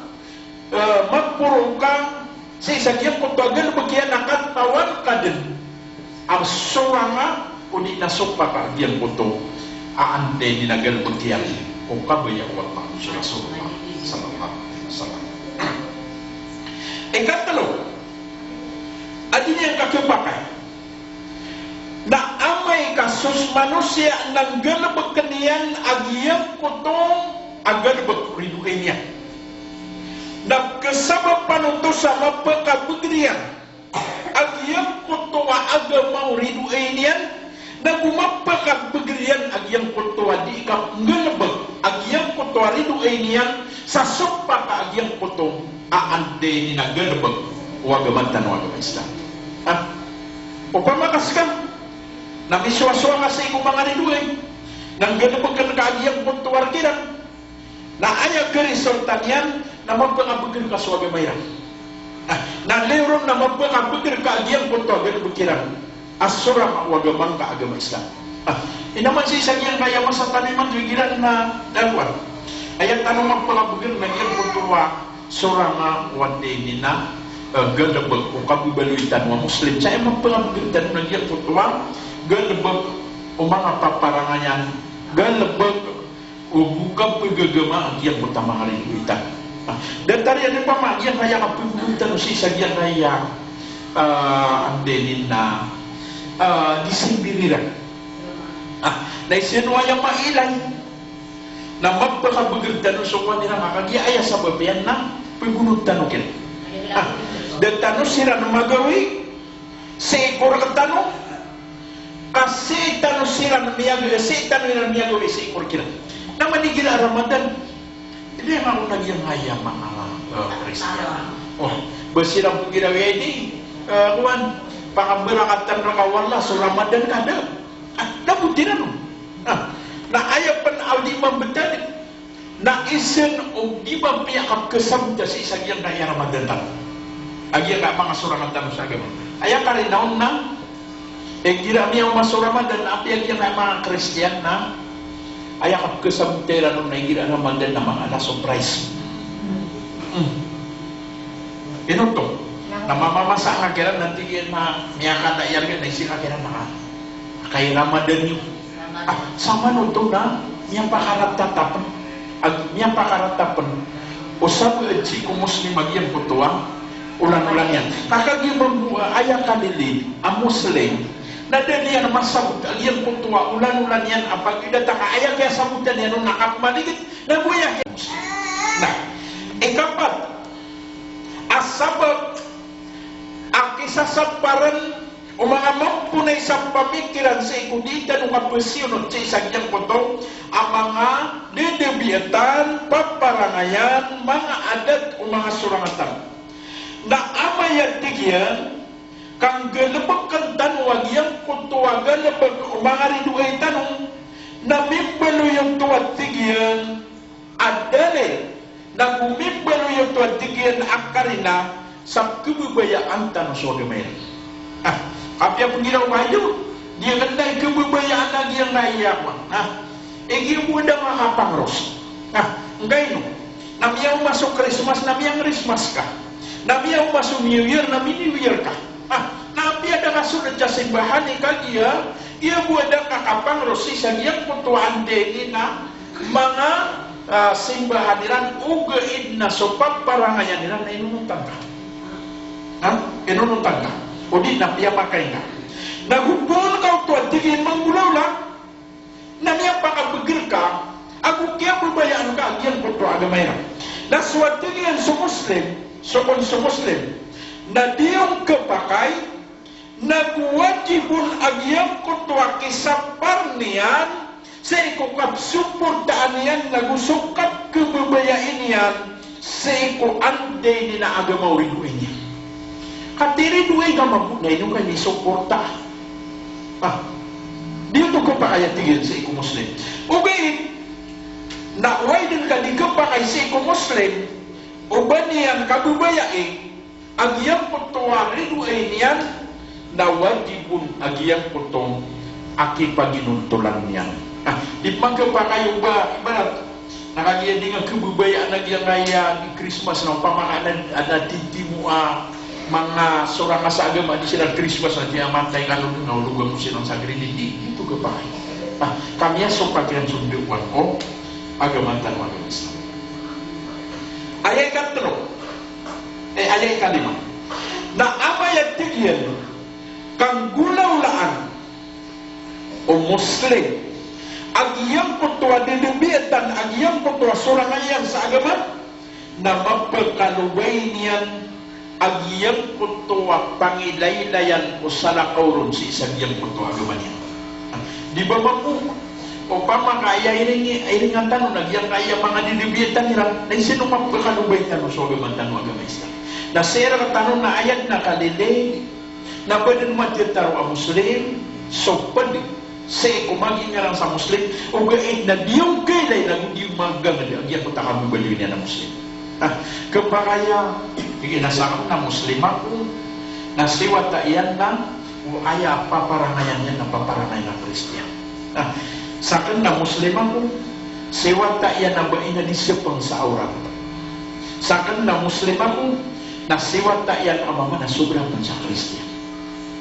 Eh, maporo ka sii sa giyangkoto a galbk iyan a katawan ka dn a sorang a odi na sopak a giyangkoto a anda i inigalbk iyan ko kabaya o Allah, so Rasulullah sallallahu alaihi wasallam. Ikatlo a di niyan kakhapakay na amay ka so manosiya na nggalbkn iyan a giyangkoto a galbk o ridoay niyan. Na kasabapan oto sa mapakabgr iyan a giyangkoto a agama o ridoay niyan, na go mapakabgr iyan a giyangkoto a di kanggalbk a giyangkoto a ridoay niyan sa sopak a giyangkoto a anda i inigalbk o agama tano a agama Islam. Ah, opama ka ska na misowasowa ka sii ko manga ridoay, na nggalbkn ka a giyangkoto a rk iran, na aya karisortan iyan na mapakabgr ka so agama iran. Ah, na lay ron na mapakabgr ka a giyangkoto a galbk iran a sorang o agama ngka a agama Islam. Ah, ino man sii sa giyangkaya masa tano imanto igira na da kowan. Aya tano mapakabgr na giyangkoto a sorang o anda i ini na, eh, galbk o kababaloy tano a Muslim. Sa aya mapakabgr tano na giyangkoto a galbk o manga paparangayan, galbk o kapagagama a giyangkoto a manga ridoay tano. Ah, datar iyan opama a giyangkaya kapagagama tano sii sa giyangkaya, ah, anda i ini na, ah, December iran. Ah, na isa on aya mailay na mapakabgr tano so kowan iran a kagiya aya sabap iyan na pagonot tano kiran. Ah, da tano siran magawii sii ko rk tano, ka sii tano siran miyag-, sii tano iran miyagawii sii ko rk iran. Na man igira Ramadan, ino iyan a giyangkaya manga, eh, Kristiyan. O, ba siran pgiraw iyan i, eh, kowan, pangabarakatan rka o Allah so Ramadan ka da. Ah, da bo tiran on. Ah, na aya pn a di mambtad na isa on o di mapiya kapkasabota sii sa giyangkaya Ramadan tano a giyangkaya manga sorang tano sa agama. Aya karina on na igira miyaoma so Ramadan na apiya giyangkaya manga Kristiyan na aya kapkasabota iran on na igira Ramadan na manga na surprise. Hmm. Ino oto? Na mamamasa ngka kiran na tig iyan na miyakada iyan na isa ngka kiran na ka, kay Ramadan iyo. Ah, samanoto na miyapakaratata pn. Ag, miyapakaratata pn o sabaad sii ko Muslim a giyangkoto a olan-olan iyan. Ka kagiya mambo a aya kalilid a Muslim na da niyan masabot a giyangkoto a olan-olan iyan a pagidata ka aya kiyasabotan iyan on na kapmaligid na bo aya kiya Muslim. Na ikapat a sabap a kisasaparan o manga mamponay sa pamikiran sii ko di tano kapasiyonot sii sa giyangkoto a manga dadabiatan, paparangayan, manga adat o manga sorang tano. Na amay a tig iyan ka nggalbkn tano a giyangkoto a galbk o manga ridoay tano, na mimbaloy oto a tig iyan a dalil, na go mimbaloy oto a tig iyan a karina sa kababayaan tano so agama iran. Ah, apiya pnggiraw ka iyo, di akn da i kababayaan a giyangkaya kowan. Ah, igira bo da nga kapangros. Ah, ngkaino? Na miyaoma so Christmas, na miyang-Christmas ka. Na miyaoma so New Year, na mi-New Year ka. Ah, na apiya da ka sold sa simbahan i kagiya, iya bo da ka kapangros sii sa giyangkoto a anda i ini na manga, ah, simbahan iran, ogaid na so paparangayan iran na inonotan ka. Ha? Inonotan ka. O di na piyapakay ka. Na go poon ka oto a tig iyan manggolawla, na miyapakabgr ka, ago kiyababayaan ka a giyangkoto a agama iran. Na so a tig iyan so Muslim, so kon so Muslim, na di on khapakay, na go wajib on a giyangkoto a kisapar niyan sii ko kapsoportaan iyan, na go so kapkhababayai niyan sii ko anda i ini na agama o ridoay niyan. Katiridoay ka mambo na ino ka inisuporta. Ah, di oto khapakay a tig iyan sii ko Muslim. Ogaid na oway dn ka di khapakay sii ko Muslim o ba niyan kababayai a giyangkoto a ridoay niyan na wajib on a giyangkoto a kipaginontolan iyan. Ah, di pman khapakay o ba ibarat na kagiya di nga khababayaan a giyangkaya Christmas na opama ka adn a titimo a manga sorang a sa agama di siran Christmas na di a matay ka lolog na olog ako siran sa green, di, di oto khapakay. Ah, ka miyasopak iyan so ndaowan ko agama tano a agama Islam. Aya ikatlo, eh, aya ikalima. Na amay a tig iyan ka nggolawlaan o Muslim a giyangkoto a dadabiatan a giyangkoto a sorang iyan sa agama, na mapkalobay niyan a giyangkoto a pangilaylayan o salakaw ron sii sa giyangkoto a agama niyan. Di ba mambo, opama ka aya iring, iringan tano na giyangkaya manga dadabiatan iran, na isino mapkalobay tano so agama tano a agama Islam? Na sii rktano na aya dn a kalilay na ba dn matitaro a Muslim so pd sii ko magingaran sa Muslim, ogaid na di on kailay na go di on magangd a giyangkoto a kababaloy niyan a Muslim. Ah, khapakay a tig iyan a sakn na Muslim ako, na sii wata iyan na o aya paparangayan iyan na paparangayan a Kristiyan. Ah, sakn na Muslim ako, sii wata iyan a bai na di sepeng sa awrat. Sakn na Muslim ako, na sii wata iyan a mama na sobra pn sa Kristiyan.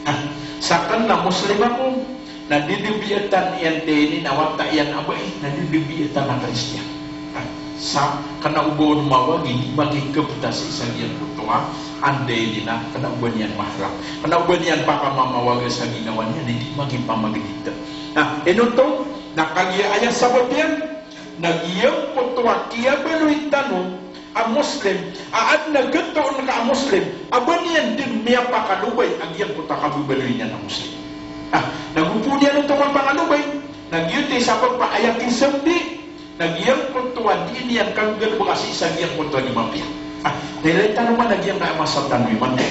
Ah, sakn na Muslim ako, na dadabiatan iyan dn ini na wata iyan a bai na dadabiatan a Kristiyan. Ah, sa kna o ba on mawagi di makikapta sii sa giyangkoto a anda ini na kna o ba niyan mahram, kna o ba niyan pakamamawaga sa ginawa niyan, di makipamagdita. Na ino oto, na kagiya aya sabap iyan na giyangkoto a kiyabaloy tano a Muslim, a adn a khatoon ka a Muslim a ba niyan dn miyapakalobay a giyangkoto a kababaloy niyan a Muslim. Ah, na go pn iyan oto mapakalobay, na giyoto i sabap a aya kisambi na giyangkoto a di niyan kanggalbka sii sa giyangkoto a di mapiya. Ah, na ilay tano man a giyangkaya masa tano imanto.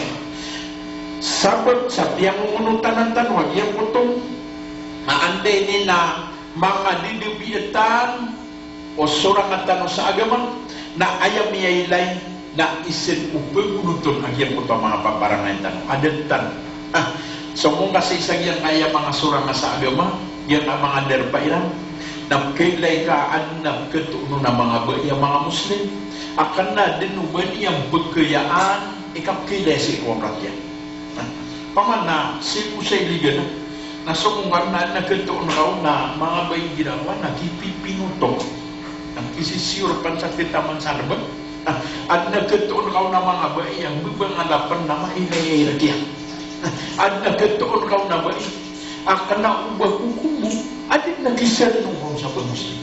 Sabap sa piyangongonotanan tano a giyangkoto a anda ini na manga dadabiatan o sorang tano sa agama, na aya miyailay na isa ko pagonoton a giyangkoto a manga paparangayan tano. Adat tano. Ah, so mongka sii sa giyangkaya manga sorang sa agama, giyangkaya manga darpa iran, na kailay ka adn a khatoon on a manga bai a manga Muslim a kna dn o ba niyan pkayaan i kapkailay sii ko awrat iyan. Paman na sii ko sa iligan na so mongka na adn a khatoon ka on a manga bai igira wan na kipipinotok, na kisisiyor pn sa khataman sa lbn. Na adn a khatoon ka on a manga bai a mbabangala pn na mailay a rk iyan. Na adn a khatoon ka on a bai a kna o ba kokomo a di na kisarno ka on sa ba Muslim.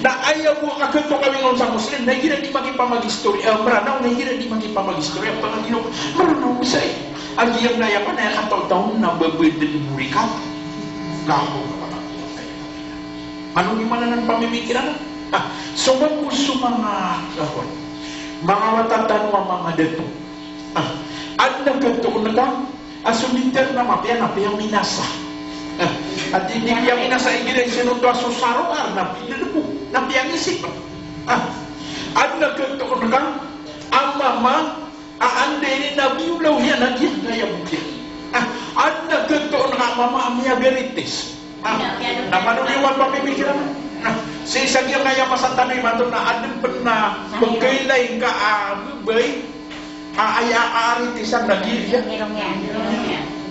Na aya bo a khatoon ka on sa Muslim na igira di makipamagistorya, eh, Mranaw, na igira di makipamagistorya, pangagino, Mranaw, misai. A giyangkaya pn a aya kataw-taw na ba badn morikat. Kaho. Ano i maana nan pamimikiran? Ah, so mambo so manga, ah, manga wata tano a manga dato. Ah, adn a khatoon ka a so liter na mapiya, na piyaminasa. Ah, a di, di piyaminasa igira i sinoto a so saroar na pidalbo, na piyangisip. Ah, adn a khatoon ka a mama a anda ini na biyolaw iyan a giyangkaya bok iyan. Ah, adn a khatoon ka a mama a miyagaritis. Ah, na mano niyo man pamimikiran? Ah, sii sa giyangkaya masa tano imanto na adn pn a pkailay ka a babay a aya a aritisan na giya.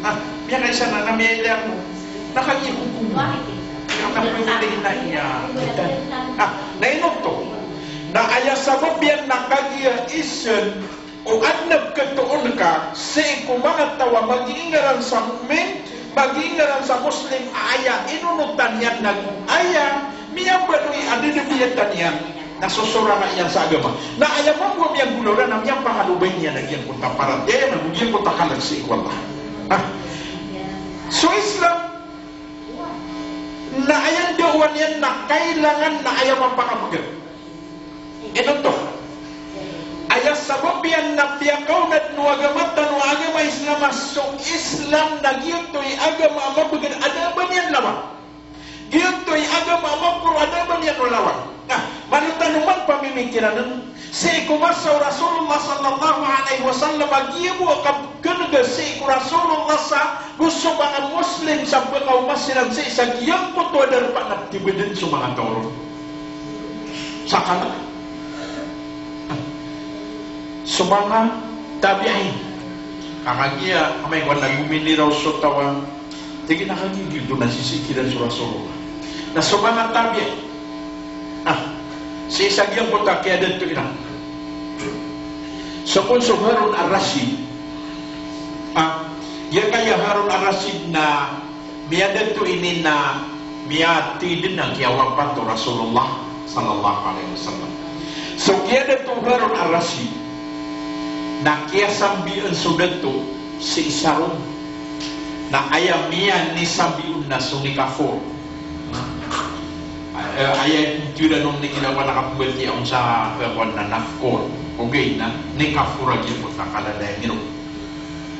Ah, miyakaisa na, na miyailay ako. Na kagiya kokomo. Na pwede na iya. Ah, na ino oto? Na aya sabap iyan na kagiya isa o adn a khatoon ka sii ko manga taw a magiingaran sa mu'min, magiingaran sa Muslim, a aya inonotan iyan na go aya miyabaloy a dadabiyatan iyan na sosoranga iyan sa agama. Na aya mambo a miyanggolawla na miyapangalobay niyan a giyangkoto a paratiyaya na go giyangkoto a kalag sii ko Allah. Ah. So Islam na aya ndaowan iyan na kailangan na aya mapakapgr. Ino oto? Aya sabap iyan na piyakaonad o agama tano agama Islam a so Islam na giyoto i agama a mabagr a da a ba niyan lawan. Giyoto i agama a maporo a da a ba niyan lawan. Na mano tano man pamimikiran sii ko masa o Rasulullah sallallahu alaihi wasallam a giya bo a kapkhan'ga sii ko Rasulullah sa go so manga Muslim sa pkaoma siran sii sa giyangkoto a darpa na tibadan so manga taw ron. Sakala so manga tabi'in. Ka kagiya amay ko na gominiraw so taw a tig iyan a kagiya giyoto na sisii kiran so Rasulullah. Na so manga tabi'in. Na sii sa giyangkoto a kiyadato iran. So kon so Harun ar-Rashid. Ah, giyangkaya Harun ar-Rashid na miyadato ini na miyatid na kiyawapat o Rasulullah sallallahu alaihi wasallam. So kiyadato o Harun ar-Rashid na kiyasambian so dato sii sa Rom. Na aya miyanisambi on na so Nikafor. Eh, aya ito iran on na ginawa na kapbatiya on sa, eh, kuwan na Nafkor. Ogaid na Nikafor a giyangkoto a kalalayan iran.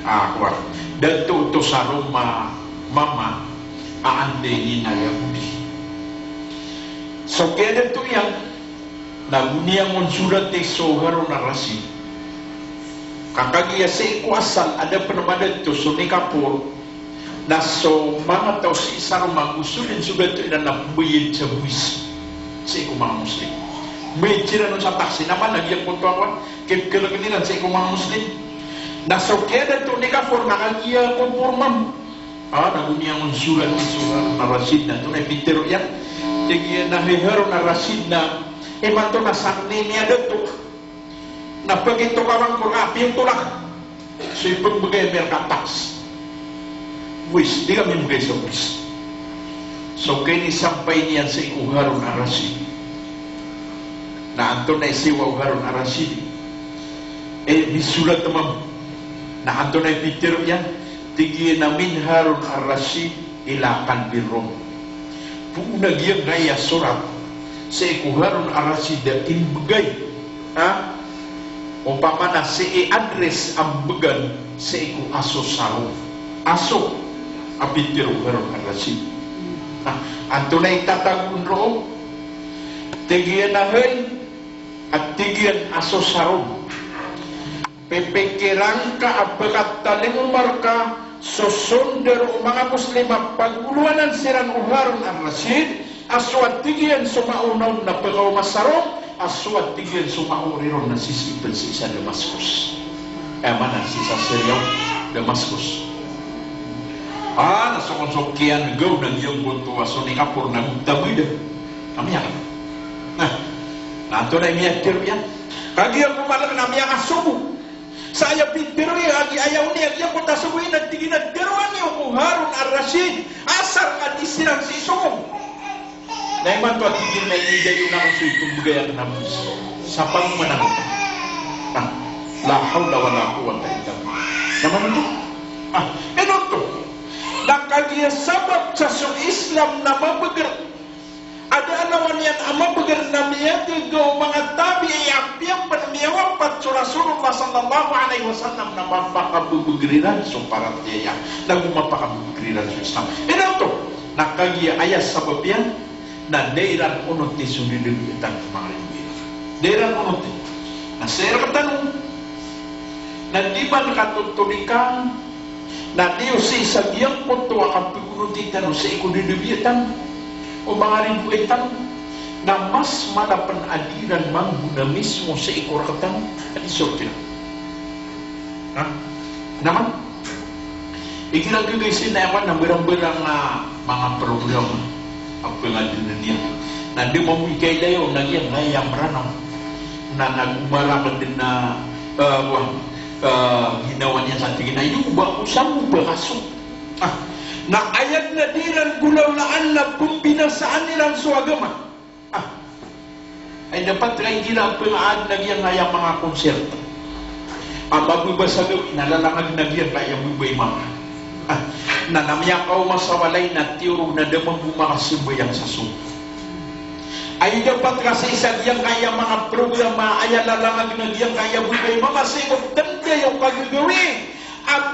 Ah, kuwan. Dato oto sa Rom a mama a anday niyan a Yahudi. So kiyadato iyan na go niyan on sorat i so Harun ar-Rashid. Ka kagiya sii ko asal a da pn madato so Nikafor, na so manga taw sii sa Rom a go sorat so dato iran na mbayad sa buwis sii ko manga Muslim. Mbayad siran on sa taksi, na mana giyangkoto a kuwan, kipkhalkn iran sii ko manga Muslim. Na so kiyadato o Nikafor na kagiya ko porma. Ah, na go niyan on sorat i so Harun ar-Rashid na antonaa i pitharo iyan. Tig iyan a hay Harun ar-Rashid na imanto na sakn i miyadato na pagitokawan ko rka a piyo tolak so ipmbgay ami rka a tax. Buwis, di kami mbgay sa buwis. So kinisampay niyan sii ko Harun ar-Rashid. Na antonaa i siyowa o Harun ar-Rashid? Eh, misorat mambo. Na antonaa i pitharo iyan? Tig iyan a min Harun ar-Rashid ila qalbi Rom. Poon a giyangkaya sorat sii ko Harun ar-Rashid a imbgay, ha? Opama na sii address a mbgan sii ko Aso sa Rom. Aso a pitharo o Harun ar-Rashid. Na antonaa i tatago on roo? Tig iyan a hay, a tig iyan, Aso sa Rom. Pipikiran ka a ba ka talingoma rka so sondaro o manga Muslim a pagolowanan siran o Harun ar-Rashid, a so a tig iyan so maona on na pkaoma sa Rom, a so a tig iyan so maori ron na sisii pn sii sa Damascus. Aya maana sii sa Syria, Damascus. Ah, na so kon so kiyan'ga on a giyangkoto a so Nikafor na go tabida. Na miyaka. Na, na antonaa i miyatharo iyan? Kagiya ko malk na miyakasogo. Sa aya pitharo iyan, agi aya oni, agi aya ko tasogo iyan, na tig iyan a tharoa niyo ko Harun ar-Rashid, asar ka di siran sii sogo. Na imanto a tig iyan na inidayon akn so ipmbgay akn a buwis sa pangoma na. Na, la hawla wala quwwata illa billah. Na mano oto? Ah, ino oto? Na kagiya sabap sa so Islam na mabagr a da a lawan iyan a mabagr na miyagaga o manga tabi'i a apiya pn miyawapat so Rasulullah sallallahu alaihi wasallam na mapakababagr iran so paratiyaya, na go mapakababagr iran so Islam. Ino oto? Na kagiya aya sabap iyan na da iran onoti so dadabiatan ko manga ridoay iran. Da iran onoti. Na sii rktano na di man katotonika na di o sii sa giyangkoto a kapagonoti tano sii ko dadabiatan o manga ridoay tano, na mas mala pn a di iran manggona mismo sii ko rktano a di sorti na. Ha? Na man? Igira gagay sii na iyan na mbarangbarang a manga program a pngadn iyan. Na di mambo i kailayo na giyangkaya Mranaw. Na nagomarangd na, eh, wa, eh, ginawa niyan sa tig iyan a iyo ba ko sambo ba kaso. Ah, na aya dn a di iran golawlaan na pmbinasaan iran so agama. Ah. Ay dapat ka igira a pngaadn a giyangkaya manga concert a mababa sa gawii na lalangagn a giyangkaya babay mama. Ah. Na na miyakaoma sa walay na tiyorog na da mambo makasambayang sa sogo. Ay dapat ka sii sa giyangkaya manga programa a aya lalangagn a giyangkaya babay mama sii ko tnday o kagagawii.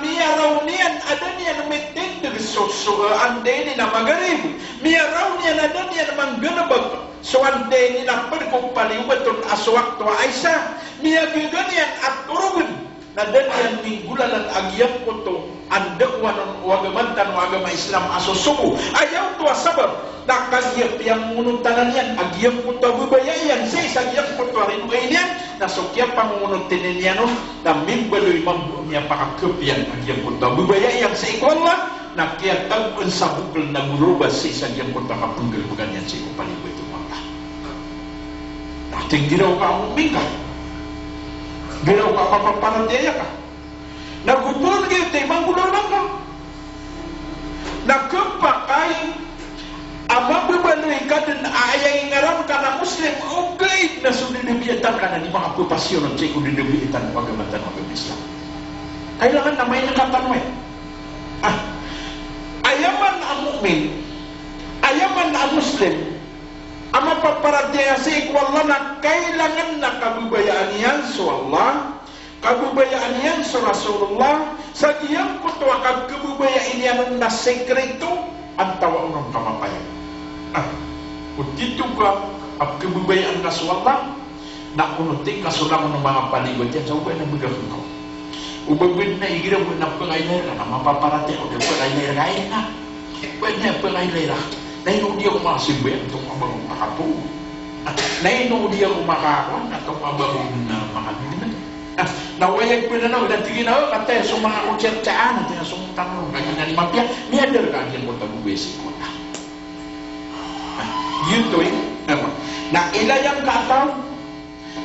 Miyaraw niyan a da niyan mitindeg so, so, eh, anday niyan a magrib. Miyaraw niyan a da niyan manggalebek so anday niyan a ped ko paliyogat on a so wakto a Isa. Miyagaga niyan a torogen na da niyan minggolalan a giyangkoto a ndakowan on o agama tano a agama Islam a so sobo. Aya oto a sabap na kagiya piyangongonotan iyan a giyangkoto a babaya iyan sii sa giyangkoto a rinogay niyan, na so kiyapangongonoti niyan on na mimbaloy mambo a miyapakakep iyan a giyangkoto a babaya iyan sii ko Allah, na kiyatagoan sa bokel na goroba sii sa giyangkoto a kapenggalebeka niyan sii ko paliyogat o Allah. Na tig iran, giraw ka a mu'min ka, giraw ka a mapaparatiyaya ka, na go bo giyoto i manggolawla ngka. Na kepakay a mababaloy ka den a aya ingaran ka na Muslim, ogaid na so dadabiatan ka na di makapepasiyonot sii ko dadabiatan o agama tano a agama Islam. Kailangan na maingat tano aya. Ah, aya man a mu'min, aya man a Muslim a mapaparatiyaya sii ko Allah na kailangan na kababayaan iyan so Allah, kababayaan iyan so Rasulullah, sa giyangkoto a kababayaan iyan on na sekreto, antawaa on ka mapayag. Ah, o tito ka a kababayaan ka so Allah, na onoti ngka so langon o manga paliyogat iyan sa o ba na mbegak ngka. O ba bo na igira bo na pengailaira na mapaparatiyaya ka, o di pengailaira ka, aya na. Ba na pengailaira ka. Na ino di ako makasimba iyan, ito ka ba ako makato. Na ino di ako makakuan, ito ka ba ako na makadiliman. Ah, na wayag pena na, na tig iyan a, o, kataya so manga kotsirtsaan, kataya so manga tano, kaya na di mapiya, miyadar ka a giyangkoto a babaya sii ko Allah. Na, giyoto i, na, na ilay angka a taw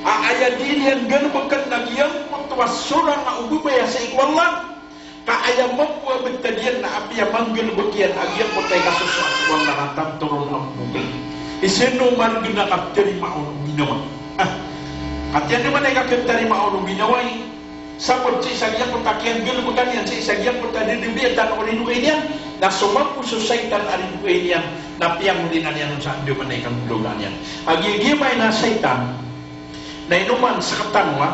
a aya di niyan galebeken na giyangkoto a sorang a o babaya sii ko Allah, ka aya mambo a betad iyan na apiya manggalebek iyan a giyangkoto a ikasosoat ko Allah na tanto ron a mbokel. Isa no maregen a katarima on o ginawa. Ah, katii anda man i katarima on o ginawa i, sabap sii sa giyangkoto a kiyanggalebekan iyan sii sa giyangkoto a dadabiatan o rinogay niyan, na so mambo so saitan a rinogay niyan, na piyangolinan iyan on sa andamanaya i kanggolawlaan iyan. A giya, giya maana a saitan, na ino man sektano a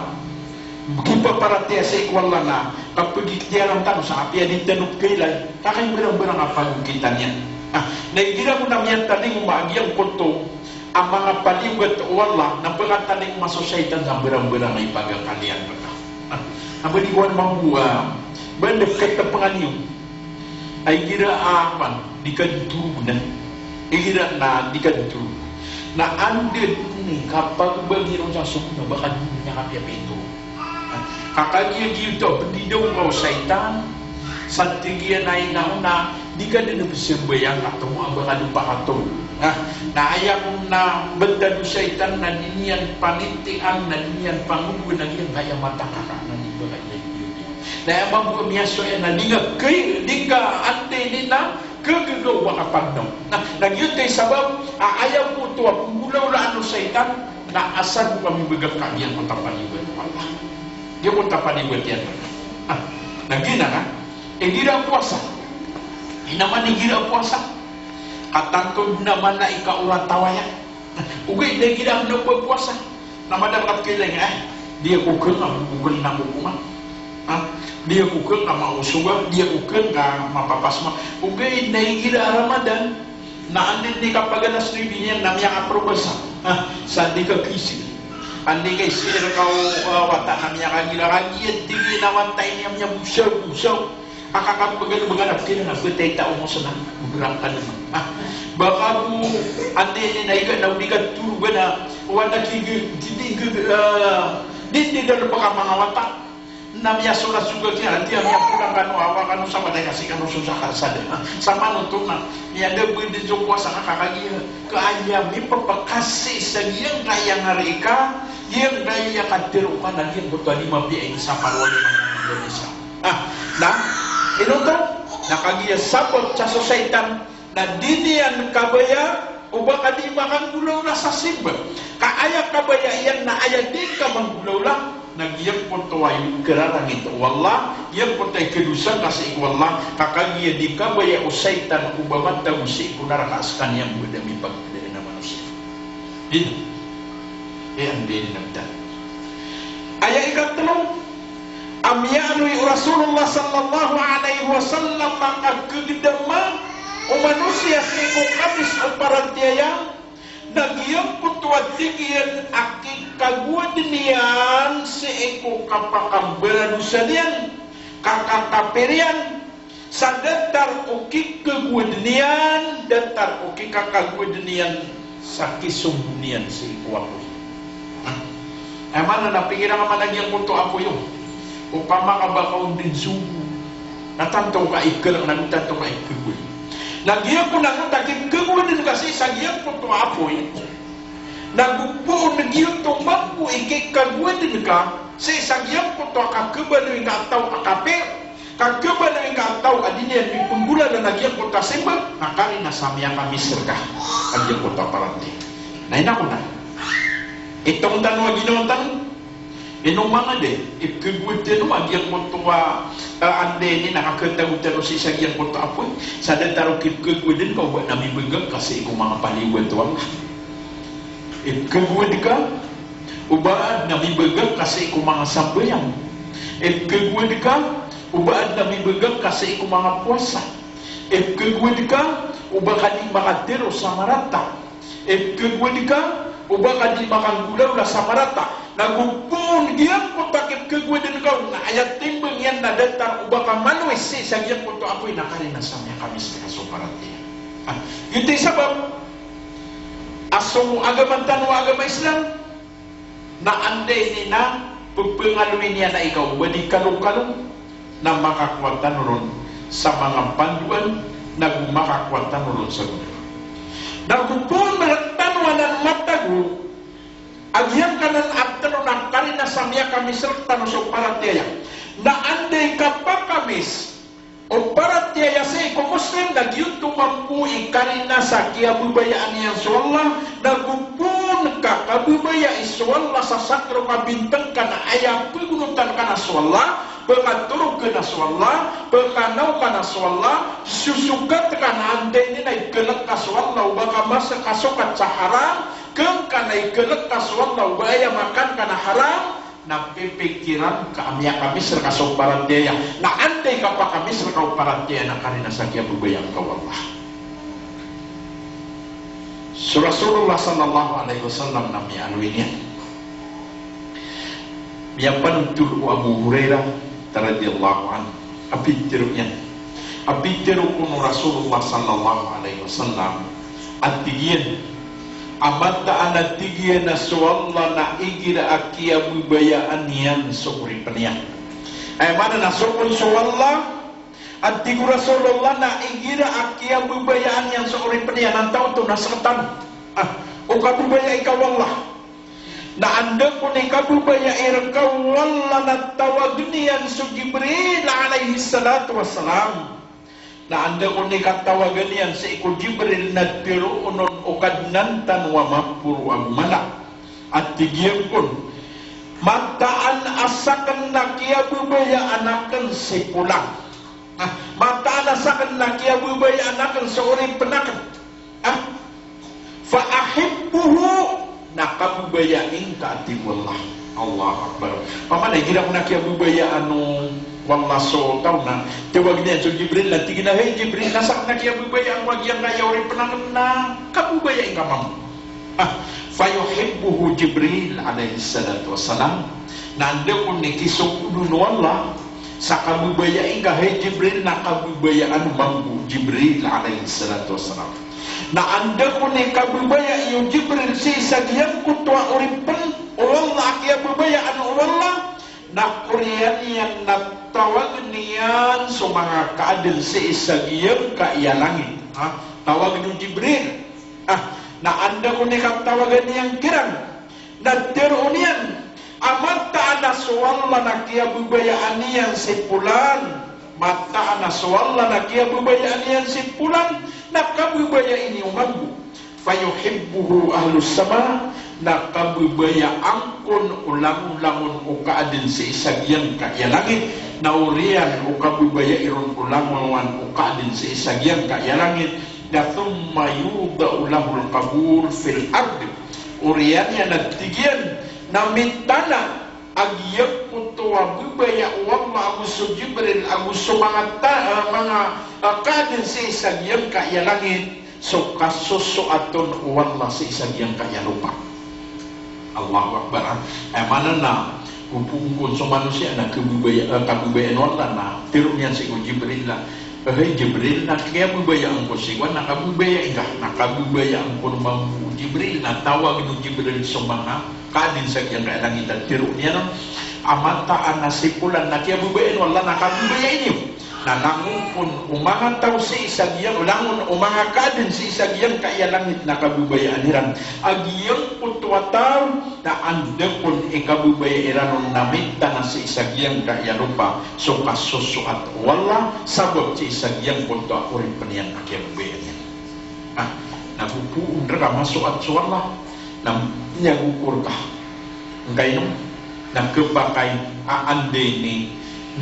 kipaparatiyaya sii ko Allah na kapagiktiyaran tano sa apiya di tano pkailay, ka kaimbarangbarang a pagokitan iyan. Ah, na igira ko na miyatalingoma a giyangkoto a manga paliyogat o Allah, na pkatalingoma so saitan sa mbarangbarang a ipagakal iyan rka. Ah, na ba di ko mambo a, ba di katapangan iyo a igira a, apan, di ka di torog na. Igira na di ka di torog. Na anda dn i kapagobagi ron sa sogo na ba ka di niyan kapiyapiya itorog. Ka kagiya giyoto a pndidaw ka o saitan, sa tig iyan a ino na di ka dn pzambayang ka tomo a ba ka di pakatorog. Na, na aya kon a btad o saitan na di niyan panitian, na di niyan pangodoan a giyangkaya mata ngka na di ba ka di giyoto. Na aya mambo a miyasowa iyan na di ngka kay, di ngka anday niyan kagagaw a kapagnaw. Na, na giyoto i sabap a aya oto a pnggolawlaan o saitan na asar bo ka mimbgak ka giyangkoto a paliyogat o Allah. Giyangkoto a paliyogat iyan. Ah, na giyanan a, igira powasa. Ino man igira powasa, ka tanto dn a mala i kaoratawaya. Ogaid na igira a mala i powasa na madakl a pkhailay nga, eh, di ako kn a mabokl na kokoman. Ha? Di ako kn a maosoga, di ako kn a mapapasma. Ogaid na igira a Ramadan, na anda dn i kapaganas o ibi niyan na miyakaproblema sa, ha, sa di ka kisi. Anda i kaisi rka o, ah, wata na miyakagira, kagiya tig iyan a wata ini a miyabosabosa. Aka ka pgn bgan a pkhailay nga, btad i taw mo sna, bgrang ka dn. Ah, ba ka bo, anda ini na iga na o di ka torogan a, o anda ki, ki, ki, ah, di, di da lbk a manga wata. Na miyasorasoga kiya, di a miyapolang kano, awa kano sa wata i kasi kano so sa kasada. Ah, sa manoto na, miyada bo di so powasa ka kagiya, ka aya mipapakasi sa giyangkaya ngari ka, giyangkaya katharo ka na giyangkoto a di mapiya i sa parwali na Indonesia. Ah, na, ino oto, na kagiya sabap sa so saitan, na di niyan kabaya o ba ka di makanggolawla sa simba. Ka aya kabaya iyan na aya di ka manggolawla, na giyangkoto a ikararangit o Allah, giyangkoto a ikadosa ka sii ko Allah, ka kagiya di kabaya o saitan o ba matago sii ko naraka a skaniyan bo da mipagdaan a manosiya. Di, eh, anda ini na btad. Aya ikatlo, a Miyaaloy o Rasulullah sallallahu alaihi wasallam a kagedama o manosiya sii ko kamis o paratiyaya, na giyangkoto a tig iyan a kikagowaden iyan sii ko kapakambaradosa niyan, kakakapir iyan, sa datar o kikagowaden iyan, datar o kikakagowaden iyan sa kisombo niyan sii ko apoy. Aya maana na pingiranga man a giyangkoto a apoy o, opama ka ba ka on den sombo, na tanto ka ikalek, na tanto ka ikagowad. Na giyangkoto na kikagowaden ka sii sa giyangkoto a apoy, na go poon giyoto mambo i kikagowaden ka sii sa giyangkoto a kakhabaloy ka a taw a kapir, kakhabaloy ka a taw a di niyan mipenggolalan a giyangkoto a simba, na karina sa miyakamis reka a giyangkoto a paratiyaya. Na ino ko na, itong tano a ginawa tano, ino manga di, ikagowad tano a giyangkoto a, a, anda ini na kakatago tano sii sa giyangkoto a apoy, sa datar o kikagowaden ka o ba na mibagak ka sii ko manga paliyogat o Allah. Ikagowad ka o ba adn a mibagak ka sii ko manga sambayang. Ikagowad ka o ba adn a mibagak ka sii ko manga powasa. Ikagowad ka o ba ka di makatero sa marata. Ikagowad ka o ba ka di makanggolawla sa marata. Na go poon giyangkoto a kikagowaden ka on, na aya timbang iyan na datar o ba ka manoy sii sa giyangkoto a apoy, na karina sa miyakamis reka so paratiyaya. Ah, giyoto i sabap a so agama tano a agama Islam, na anda ini na pepengaloy niyan a ikaw o ba di kalokalo, na makakowa tano ron sa manga pandoan, na go makakowa tano ron sa gona. Na go poon rektano anan matago a giyangkanan a tero na karina sa miyakamis rektano so paratiyaya. Na anda i kapakamis o paratiyaya sii ko Muslim, na giyoto mambo i karina sa kiyababayaan iyan so Allah, na go poon ka kababayai so Allah sa sakaro ka bintang ka na aya pegonotan ka na so Allah, pekatorog ka na so Allah, pekanaw ka na so Allah, sosokat ka na anda ini na ikalek ka so Allah o ba ka masa ka sokat sa haram, kangka na ikalek ka so Allah o ba aya makan ka na haram, na pipikiran ka a miyakamis reka so paratiyaya. Na anda i kapakamis reka o paratiyaya na karina sa kiyababayaan ka o Allah. So Rasulullah sallallahu alaihi wasallam na miyaaloy niyan, miyapanotol o Abu Hurairah radhiyallahu anhu a pitero iyan. A pitero kon o Rasulullah sallallahu alaihi wasallam a tig iyan a mataan a tig iyan a so Allah na igira a kiyababayaan iyan so oripen iyan. Aya maana na so kon so Allah a tig o Rasulullah na igira a kiyababayaan iyan so oripen iyan, antaa oto na sektano. Ah, o kababayai ka o Allah. Na anda kon i kababayai reka o Allah na tawagen iyan so Jibril alayhis salatu wassalam. Na anda kon i katawagen iyan sii ko Jibril na teroon on o Kadnan tano a maporo ago mala. A tig iyan kon, mataan a saken na kiyababayaan aken si Polan. Ah, mataan a saken na kiyababayaan aken so oripen aken. Ah, fa ahibbuhu, na kababayai ngka, a tig o Allah. Allahu Akbar. Pamana igira ko na kiyababayaan o Allah so taw na, tawagen iyan so Jibril na tig iyan a, hay Jibril, na saken na kiyababayaan ko a giyangkaya oripen aken, na kababayai ngka mambo. Ah, fa yuhibbuhu Jibril alayhis salatu wassalam. Na anda kon i kisokodon o Allah sa kababayai ngka, hay Jibril, na kababayaan mambo o Jibril alayhis salatu wassalam. Na anda kon i kababayai o Jibril sii sa giyangkoto a oripen o Allah a kiyababayaan o Allah, na oriyan iyan na tawagen iyan so manga kaadn sii sa giyangkaya langit. Ha? Tawagen o Jibril. Ah, na anda kon i katawagen iyan kiran, na teroon iyan a mataan a so Allah na kiyababayaan iyan si Polan, mataan a so Allah na kiyababayaan iyan si Polan, na kababayai niyo mambo. Fa yuhibbuhu ahlus sama, na kababayaan kon o langolangon o kaadn sii sa giyangkaya langit, na oriyan o kababayai ron o langolangon o kaadn sii sa giyangkaya langit, na thumma yuda'u lahul qabul fil ard. Oriyan iyan a tig iyan na mitana a giyangkoto a babaya o Allah ago so Jibril ago so manga ta-, eh, manga, eh, kaadn sii sa giyangkaya langit, so kasosoaton o Allah sii sa giyangkaya lopa. Allahu Akbar, ah. Aya maana na, ko poon kon so manosiya na kababaya, eh, kababayaan o Allah na, tharoon iyan sii ko Jibril na, eh, hay Jibril, na kiyababayaan ko sii ko, na kababayai ngka, na kababayaan ko mambo o Jibril, na tawagn o Jibril so manga kaadn sa giyangkaya langit a tharoon iyan a mataan a si polan na kiyababayaan o Allah na kababayai niyo. Na langon kon o manga taw sii sa giyang, langon o manga kaadn sii sa giyangkaya langit na kababayaan iran a giyangkoto a taw, na anda kon i kababayai ran on na mitan a sii sa giyangkaya lopa so kasosoat o Allah, sabap sii sa giyangkoto a oripn iyan a kiyababayaan iyan. Ah, na go poon rka masoat so Allah, na miyagogo rka. Ngkaino, na khapakay a anda ini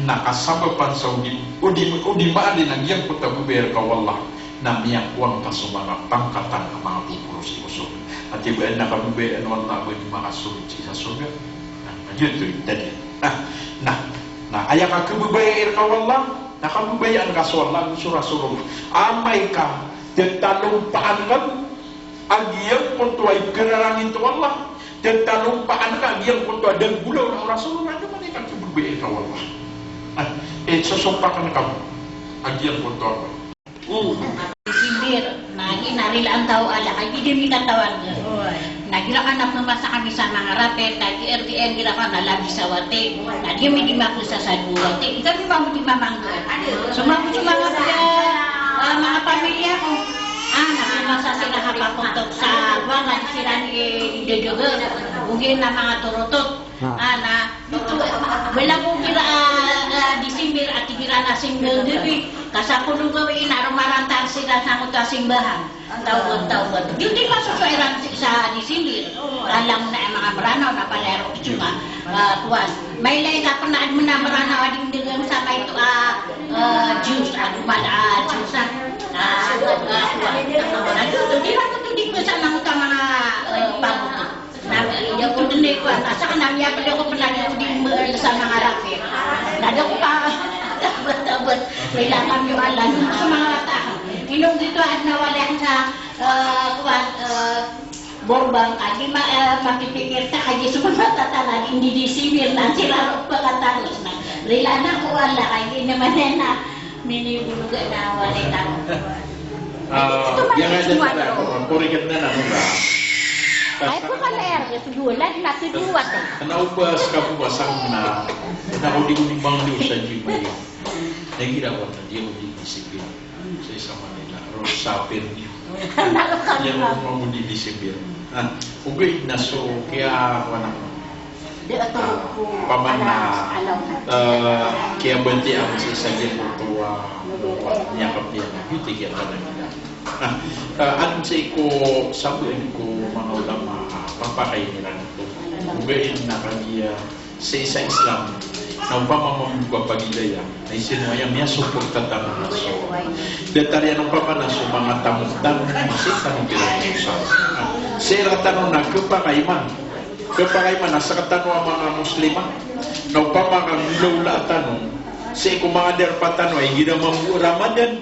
na kasabapan sa o di, o di, o di maadn a giyangkoto a babaya rka o Allah, na miyakowa ngka so manga pangkatan a manga bokor sii ko sorga. Ati ba na kababayaan o Allah a ba di makasold sii sa sorga. Na, na giyoto i tadi. Na, na, na aya ka kababayai rka o Allah, na kababayaan ka so Allah, so Rasulullah. Amay ka, tatalompaan ka, a giyangkoto a ikararangit o Allah, tatalompaan ka a giyangkoto a da nggolawla o Rasulullah, na anda man i kababayai ka o Allah. Ah, eh, sosompakan ka a giyangkoto a Allah. Hmm. Simbir, na ino, rilaan taw a Allah, a giya di mi katawan. Na igira kna pmasa kami sa manga rapel, na igira kna labi sa wati, na di mi di makosa sa dowa wati, di kami mambo di mamangga. So mambo so manga pia, ah, manga pamilya ko. Ah, na pmasa siran a pakotok sa kowan a di siran i, i dadaga. Ogaid na manga torotot. Ha. Ah, na, ito, wala ko kira, ah, ah, December, ati kira na simba gabi. Ka sa polo gawii na romarantar siran sangkoto a simbahan. Tawbat, tawbat. Di, di masosowa iran sa December. Alang na manga Mranaw na palaya ron cuma, ah, kowan. Mailay ka pn a adn a Mranaw a di ndg sa maito a, ah, Jews, a, kowan, a, Jews, a, ah, ah, kowan. Ado, di, di, di, di, di, sa manga, ah, pagod. Na, iya ko dn i kowan, asa ka na miyapd ako pn a di ko di mbaal sa manga rapel. Na da ko pa, tawbat, tawbat. Kailangan iyo alam so manga wata. Ino giyoto a adn a walay sa, eh, kowan, eh, borbang, ka di ma-, eh, mapipikir ta, ka di so manga wata na di, di, di simir, na sira ron pkataros na. Rilaan ako o Allah, ka di naman na Minibulugan na walay tano. Ah, ito man, giyangkaya, ito man, tano, korek na na, no, ba? Ay, ko ka na, er, ito duwa, lagi na, ito duwa, to. Kna o ba ska bo ba sa kna, kna o di ko di mangni sa di ba. Na igira ko na di ko di disiplina. Sa isa Manila, ro sa perdi. Igira ko mambo di disiplina. Ah, ogaid na so, kiya, ko na, Di ato ko, opama na, eh, kiyabatiya ko sii sa giyangkoto a, miyakapiya na, giyoto i kiyapanangilaan. Ah, eh, adn sii ko sabagi ko manga ulama, ah, papakainiran oto. Ogaid na kagiya sii sa Islam, na opama mambo ka pagilaya, na isino aya miyasuporta tano na so. Datar iyan opama na so manga tamok tano, sii tano pinakiusap. Ah, sii rktano na khapakay man. Khapakay man a sktano a manga Muslim a, na opama ka nggolawlaa tano sii ko manga darpa tano a igira mambo Ramadan,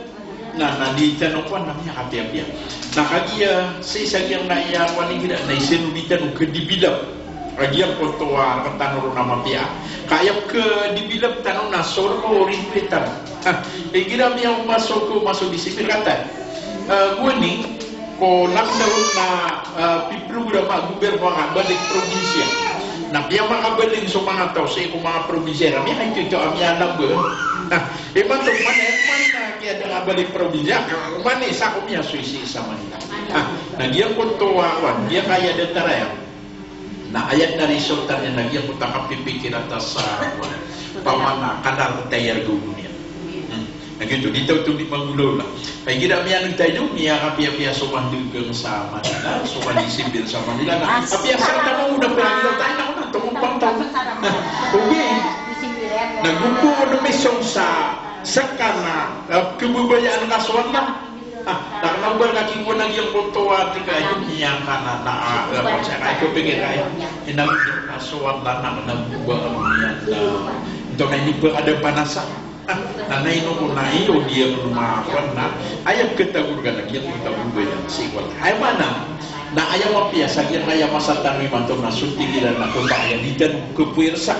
na, na di tano kowan na miyakapiyapiya. Na kagiya sii sa giyangkaya kowan igira na isino di tano kadibilap a giyangkoto a rktano ron a mapiya. Ka aya kadibilap tano na so roo o ridoay tano. Ha, igira miyaoma so, ko maso di sipir kata. Eh, gowani, ko lockdown na, eh, piprogram a gobyerno a balik probinsiya. Na piyamakabaling so manga taw sii ko manga probinsiya iran, miyakaito-ito a miyalamba. Na imanto man, eh, man na kiyada nga balik probinsiya, man isa ko miyasoy sii sa Manila. Ah, na giyangkoto a, wan, giyangkaya datar aya. Na aya dn a resulta niyan na giyangkoto a kapipikir a ta sa, wan, opama na kadar tayar go niyan. Hmm. Na giyoto, di taw oto di manggolawla. Ay, igira miyan'g tayo, miyakapiyapiya so mandg sa Manila, so mandisibil sa Manila. Na, apiya sa tano na panggilaw tayo na, na, tungkol pang tao. Okay. Na gompo o misong sa, sa kana, ah, kababayaan ka so Allah. Na kna o ba na kikowa na giyangkoto a tig a aya niyan ka na, na, ah, na pagsa ka ito pegay ka aya. Ina, na so Allah na kna o ba niyan na, ito na ini pekada panasa. Ah, na, na ino ko na iyo di ako makuan na, aya ketagor ka na giyangkoto a ba niyan si kuan. Aya maana, na aya mapiya sa giyangkaya masa tano imanto na so tig iran na kepakay a di tano kepuwersa.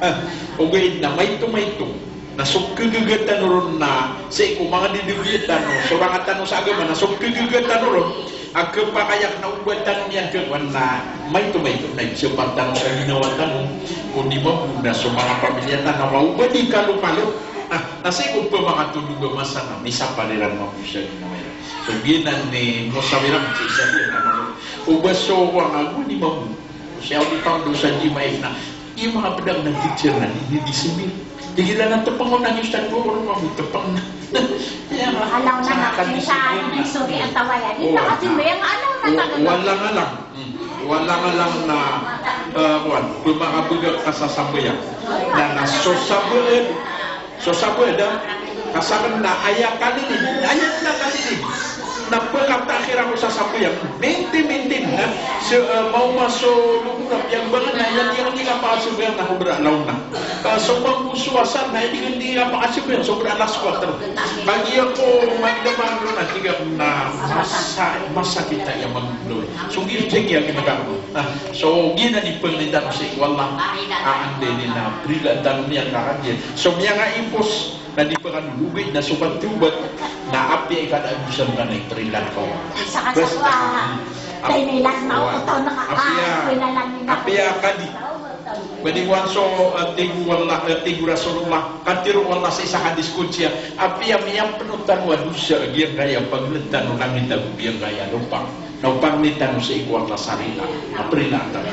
Ah, ogaid na maito-maito na so kegegatan ron na sii ko manga didegiyatan o so rangatano sa agama na so kegegatan ron a kepakay a kna o ba tano niyan kekuan na maito-maito na isapar tano sa ginawa tano o di mambo na so manga pamilya tano na o ba di kalokalo. Ah, na sii ko pemangatodog a masa na misapar iran mambo sa ginawa iran. So giyanan i mosawira mo sii sa giyanan a mambo. O ba so kowan a go di mambo. Siya o di pang dosa di maif na. Iyo manga pedang na teacher na di, di, di sibir. Tig iran na tepeng o na ni ustad ko, o manga tepeng na. Iya, alaw na na, minsan, sorry, ang tawa yan. Di na kasi may ang alaw na. Walang-alang. Hmm. Walang-alang na, eh, kuwan, pemakabegak ka sa sambayang. Na, na so sabaad, so sabaad a, ka saken na aya kalilid, aya na kalilid. Na pekatakhir ako sa sambayang, maintain, maintain, na, so, eh, maoma so logo na piyagbangan na, aya di, di kapakasambayang na sobra laon na. Eh, so mambo so asar na, aya di, di kapakasambayang, sobra alas kuwatro. Kagiya ko magdamag na, tig a na masa-, masakit aya mambo. So, giyoto i kiyaginawa ko. Ah, so, giyanan i pangnin tano sii ko Allah. Ah, anda ini na, berilaan tano niyan ka kagiya. So, miyanga i pos, na di pekadologay, na so katawbat, na apiya i kadadosa ka na iperilaan ka o Allah. Isa ka sa dua. Basta, hmm. Ap-, tainilan na o, oto na ka, apiya, ah, pinalan nila. Apiya kadi. Pwede wan so, ah, tig o Allah, ah, tig o Rasulullah, katharo o Allah sii sa hadis qudsi a, apiya miyapeno tano a dosa a giyangkaya paglen tano langit ago giyangkaya lopa. Na o pangnin tano sii ko Allah sa rila, a perila tano.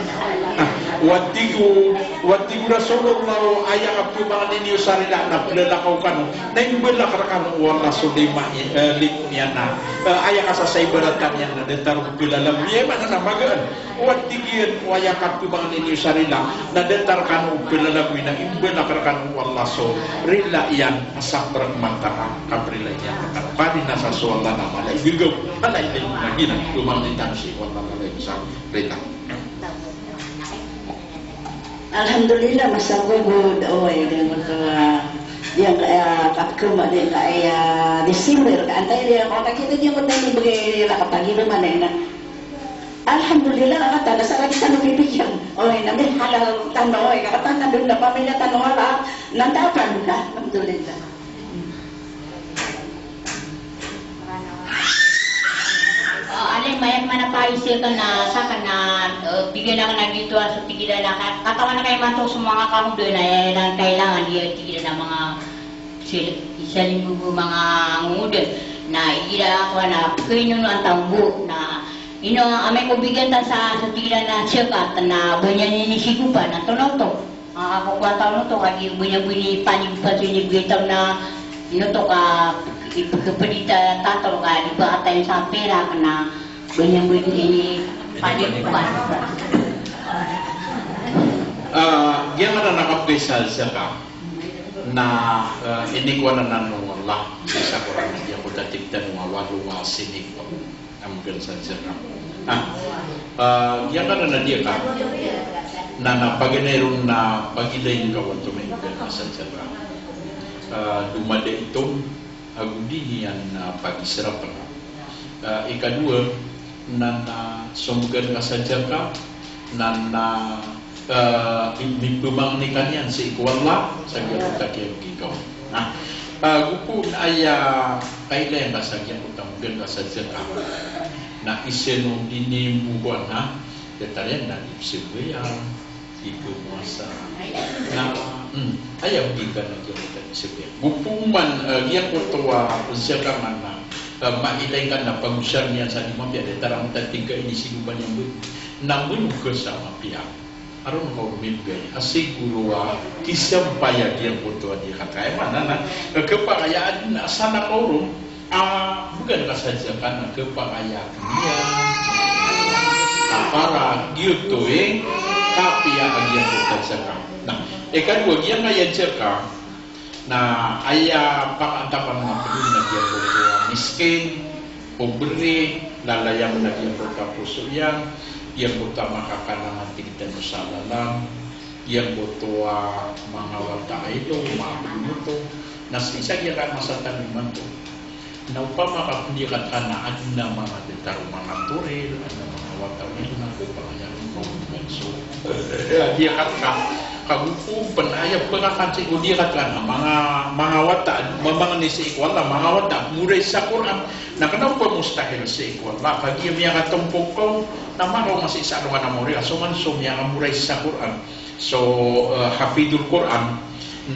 Ah, o tig o, o tig o Rasulullah, aya kapemangnin iyo sa rila na pelalakaw kano, na imbalak rekano o Allah so lima i-, eh, limo iyan na, eh, aya kasasaibaratan iyan na datar o pelalagoy, aya maana na magaan. O tig iyan, o aya kapemangnin iyo sa rila na datar kano o pelalagoy na imbalak rekano o Allah so rila iyan a saprek mata a kaperila iyan rekano. Padi na sa so Allah na mala i gegaw, mala i gegaw na giyanan i pemangnin tano sii ko Allah, mala i sa rila. Alhamdulillah, masagogod. Oway, giyangkoto a, giyangkaya, eh, kapekema, giyangkaya, eh, December, ka antaa i, eh, ko kakita giyangkoto a ibegay reka a pagiroma na ina. Alhamdulillah, a kata na sa reka tano bibigyan. Oway, na mihalal tano, oway, ka kata na doon na pamilya tano wala, nantapan. Alhamdulillah. Ah, alin, mayak man a paisa ka na, sa ka na, eh, bigyan ka na dito, ah, so tig iran na ka-, katawan ka imanto so manga kahodan na, eh, na kailangan diya, tig iran na manga sil-, isa linggo manga ngodan. Na igira ako na, pagkaino no ang tambo, na ino, amay ko bigyan ta sa, so tig iran na siyakat, na banyan ini sigupan, na tonoto. Ah, ako ko taw oto, ka di banya bini panig pa so inibgay taw na ino oto ka ipagkapadi ta tator ka di ba katayon sa pera ka na banya bini ini panig pa. Ah, giyangkanan a kapkay sa zakat na, ah, inikowan anan o Allah sa Qur'an, giyangkoto a tig tano a walo a sinifo. Amgan sa zakat. Ah, ah, giyangkanan a diyakat na, na paganay ron na pagilay ngka oto na amgan sa zakat. Ah, domadait on ago di niyan, ah, pagisirapen. Ah, ikadowa, na, na sombegan ka sa zakat, na, na, eh, i-, mipemangni ka niyan sii ko Allah sa giyangkoto a kiyabgi ka on. Na, eh, go pn aya kailayan ka sa giyangkoto a mbegan ka sa zakat. Na isa on dini mbohoan na, datar iyan na di pzambayang, di pmowasa. Na, hmm, aya bgi ka na giyangkoto a di pzambayang. Go pman, eh, giyangkoto a zakat na, eh, mailay ngka na pagosar iyan sa di mapiya, datar angkoto a tig ka ini sigupan iyan bo. Na mbonoga sa mapiya. Aron ka on mibgay a siguro a kisampay a giyangkoto a di kaka. Aya maana na, eh, kepakay a adn a sana ka oron a mbegan ka sa zakat na kepakay a niyan a para giyoto i kapiya a giyangkoto a zakat. Na ikadowa, giyangkaya zakat na aya pakaantapan a pd na giyangkoto a miskin, Beri, lalayan na giyangkoto a poso iyan, giyangkoto a makakanangan tig tano sa lalan, giyangkoto a manga wata a ilo, manga penoto, na sii sa giyangkai a masa tano imanto. Na opama ka pn di rka na adn a manga datar o manga toril, adn a manga wata o ilo na opama ka so, di rka, kago pn aya pkakan sii ko di rka na manga, manga wata, mamangni sii ko Allah, manga wata, moray sa Qur'an. Na kna o ba mustahil sii ko Allah, kagiya miyakatompok ka, na makaoma sii sa alongan a mawri, a so man so miyamoray sa Qur'an. So, eh, hafidul Qur'an,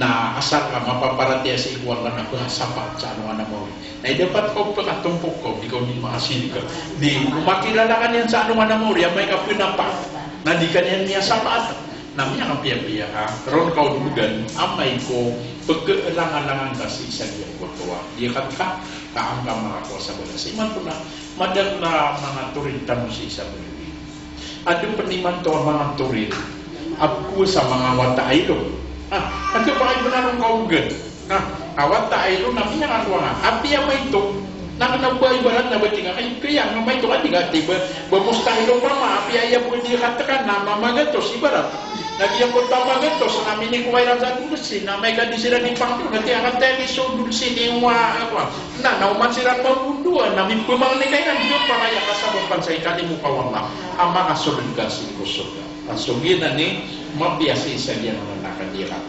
na asar ka mapaparatiyaya sii ko Allah na ba sapaat sa alongan a mawri. Na idapat ka o pkatompok ka, di ka o di makasirik. Di, o makilala ka niyan sa alongan a mawri, amay ka pnapaat. Na di ka niyan miyasapaat. Na miyakapiyapiya ka, ron ka o dologan, amay ko pkhalangalangan ka sii sa giyangkoto a di rka, ka an ka makakowa sa balas. Imanto na, madakl a manga toril tano sii sa baloy. Adn pn imanto a manga toril a pkowasa manga wata a ilo. Ah, adn pn a ipnarong ka ogat. Ah, a wata a ilo na miyakakowa nga. Apiya maito, na kna o ba ibarat na ba tig ka, ay, kaya nga maito ka, di ka tig ba, ba mustahil opama, apiya aya bo di rka tkan na mamagatos, ibarat. Na giyangkoto a magatos, na minikowa iran sa dolsi, na amay ka di siran ipangdo, na tig ka, teli so dolsi ni wa, wa. Na, na oman siran mabondoan, na mipmangni ka iran, di ka pakaya kasabapan sa ikalimo ka o Allah a makasold ka sii ko sorga. A so giyanan i mapiya sii sa giyanan a kadiran.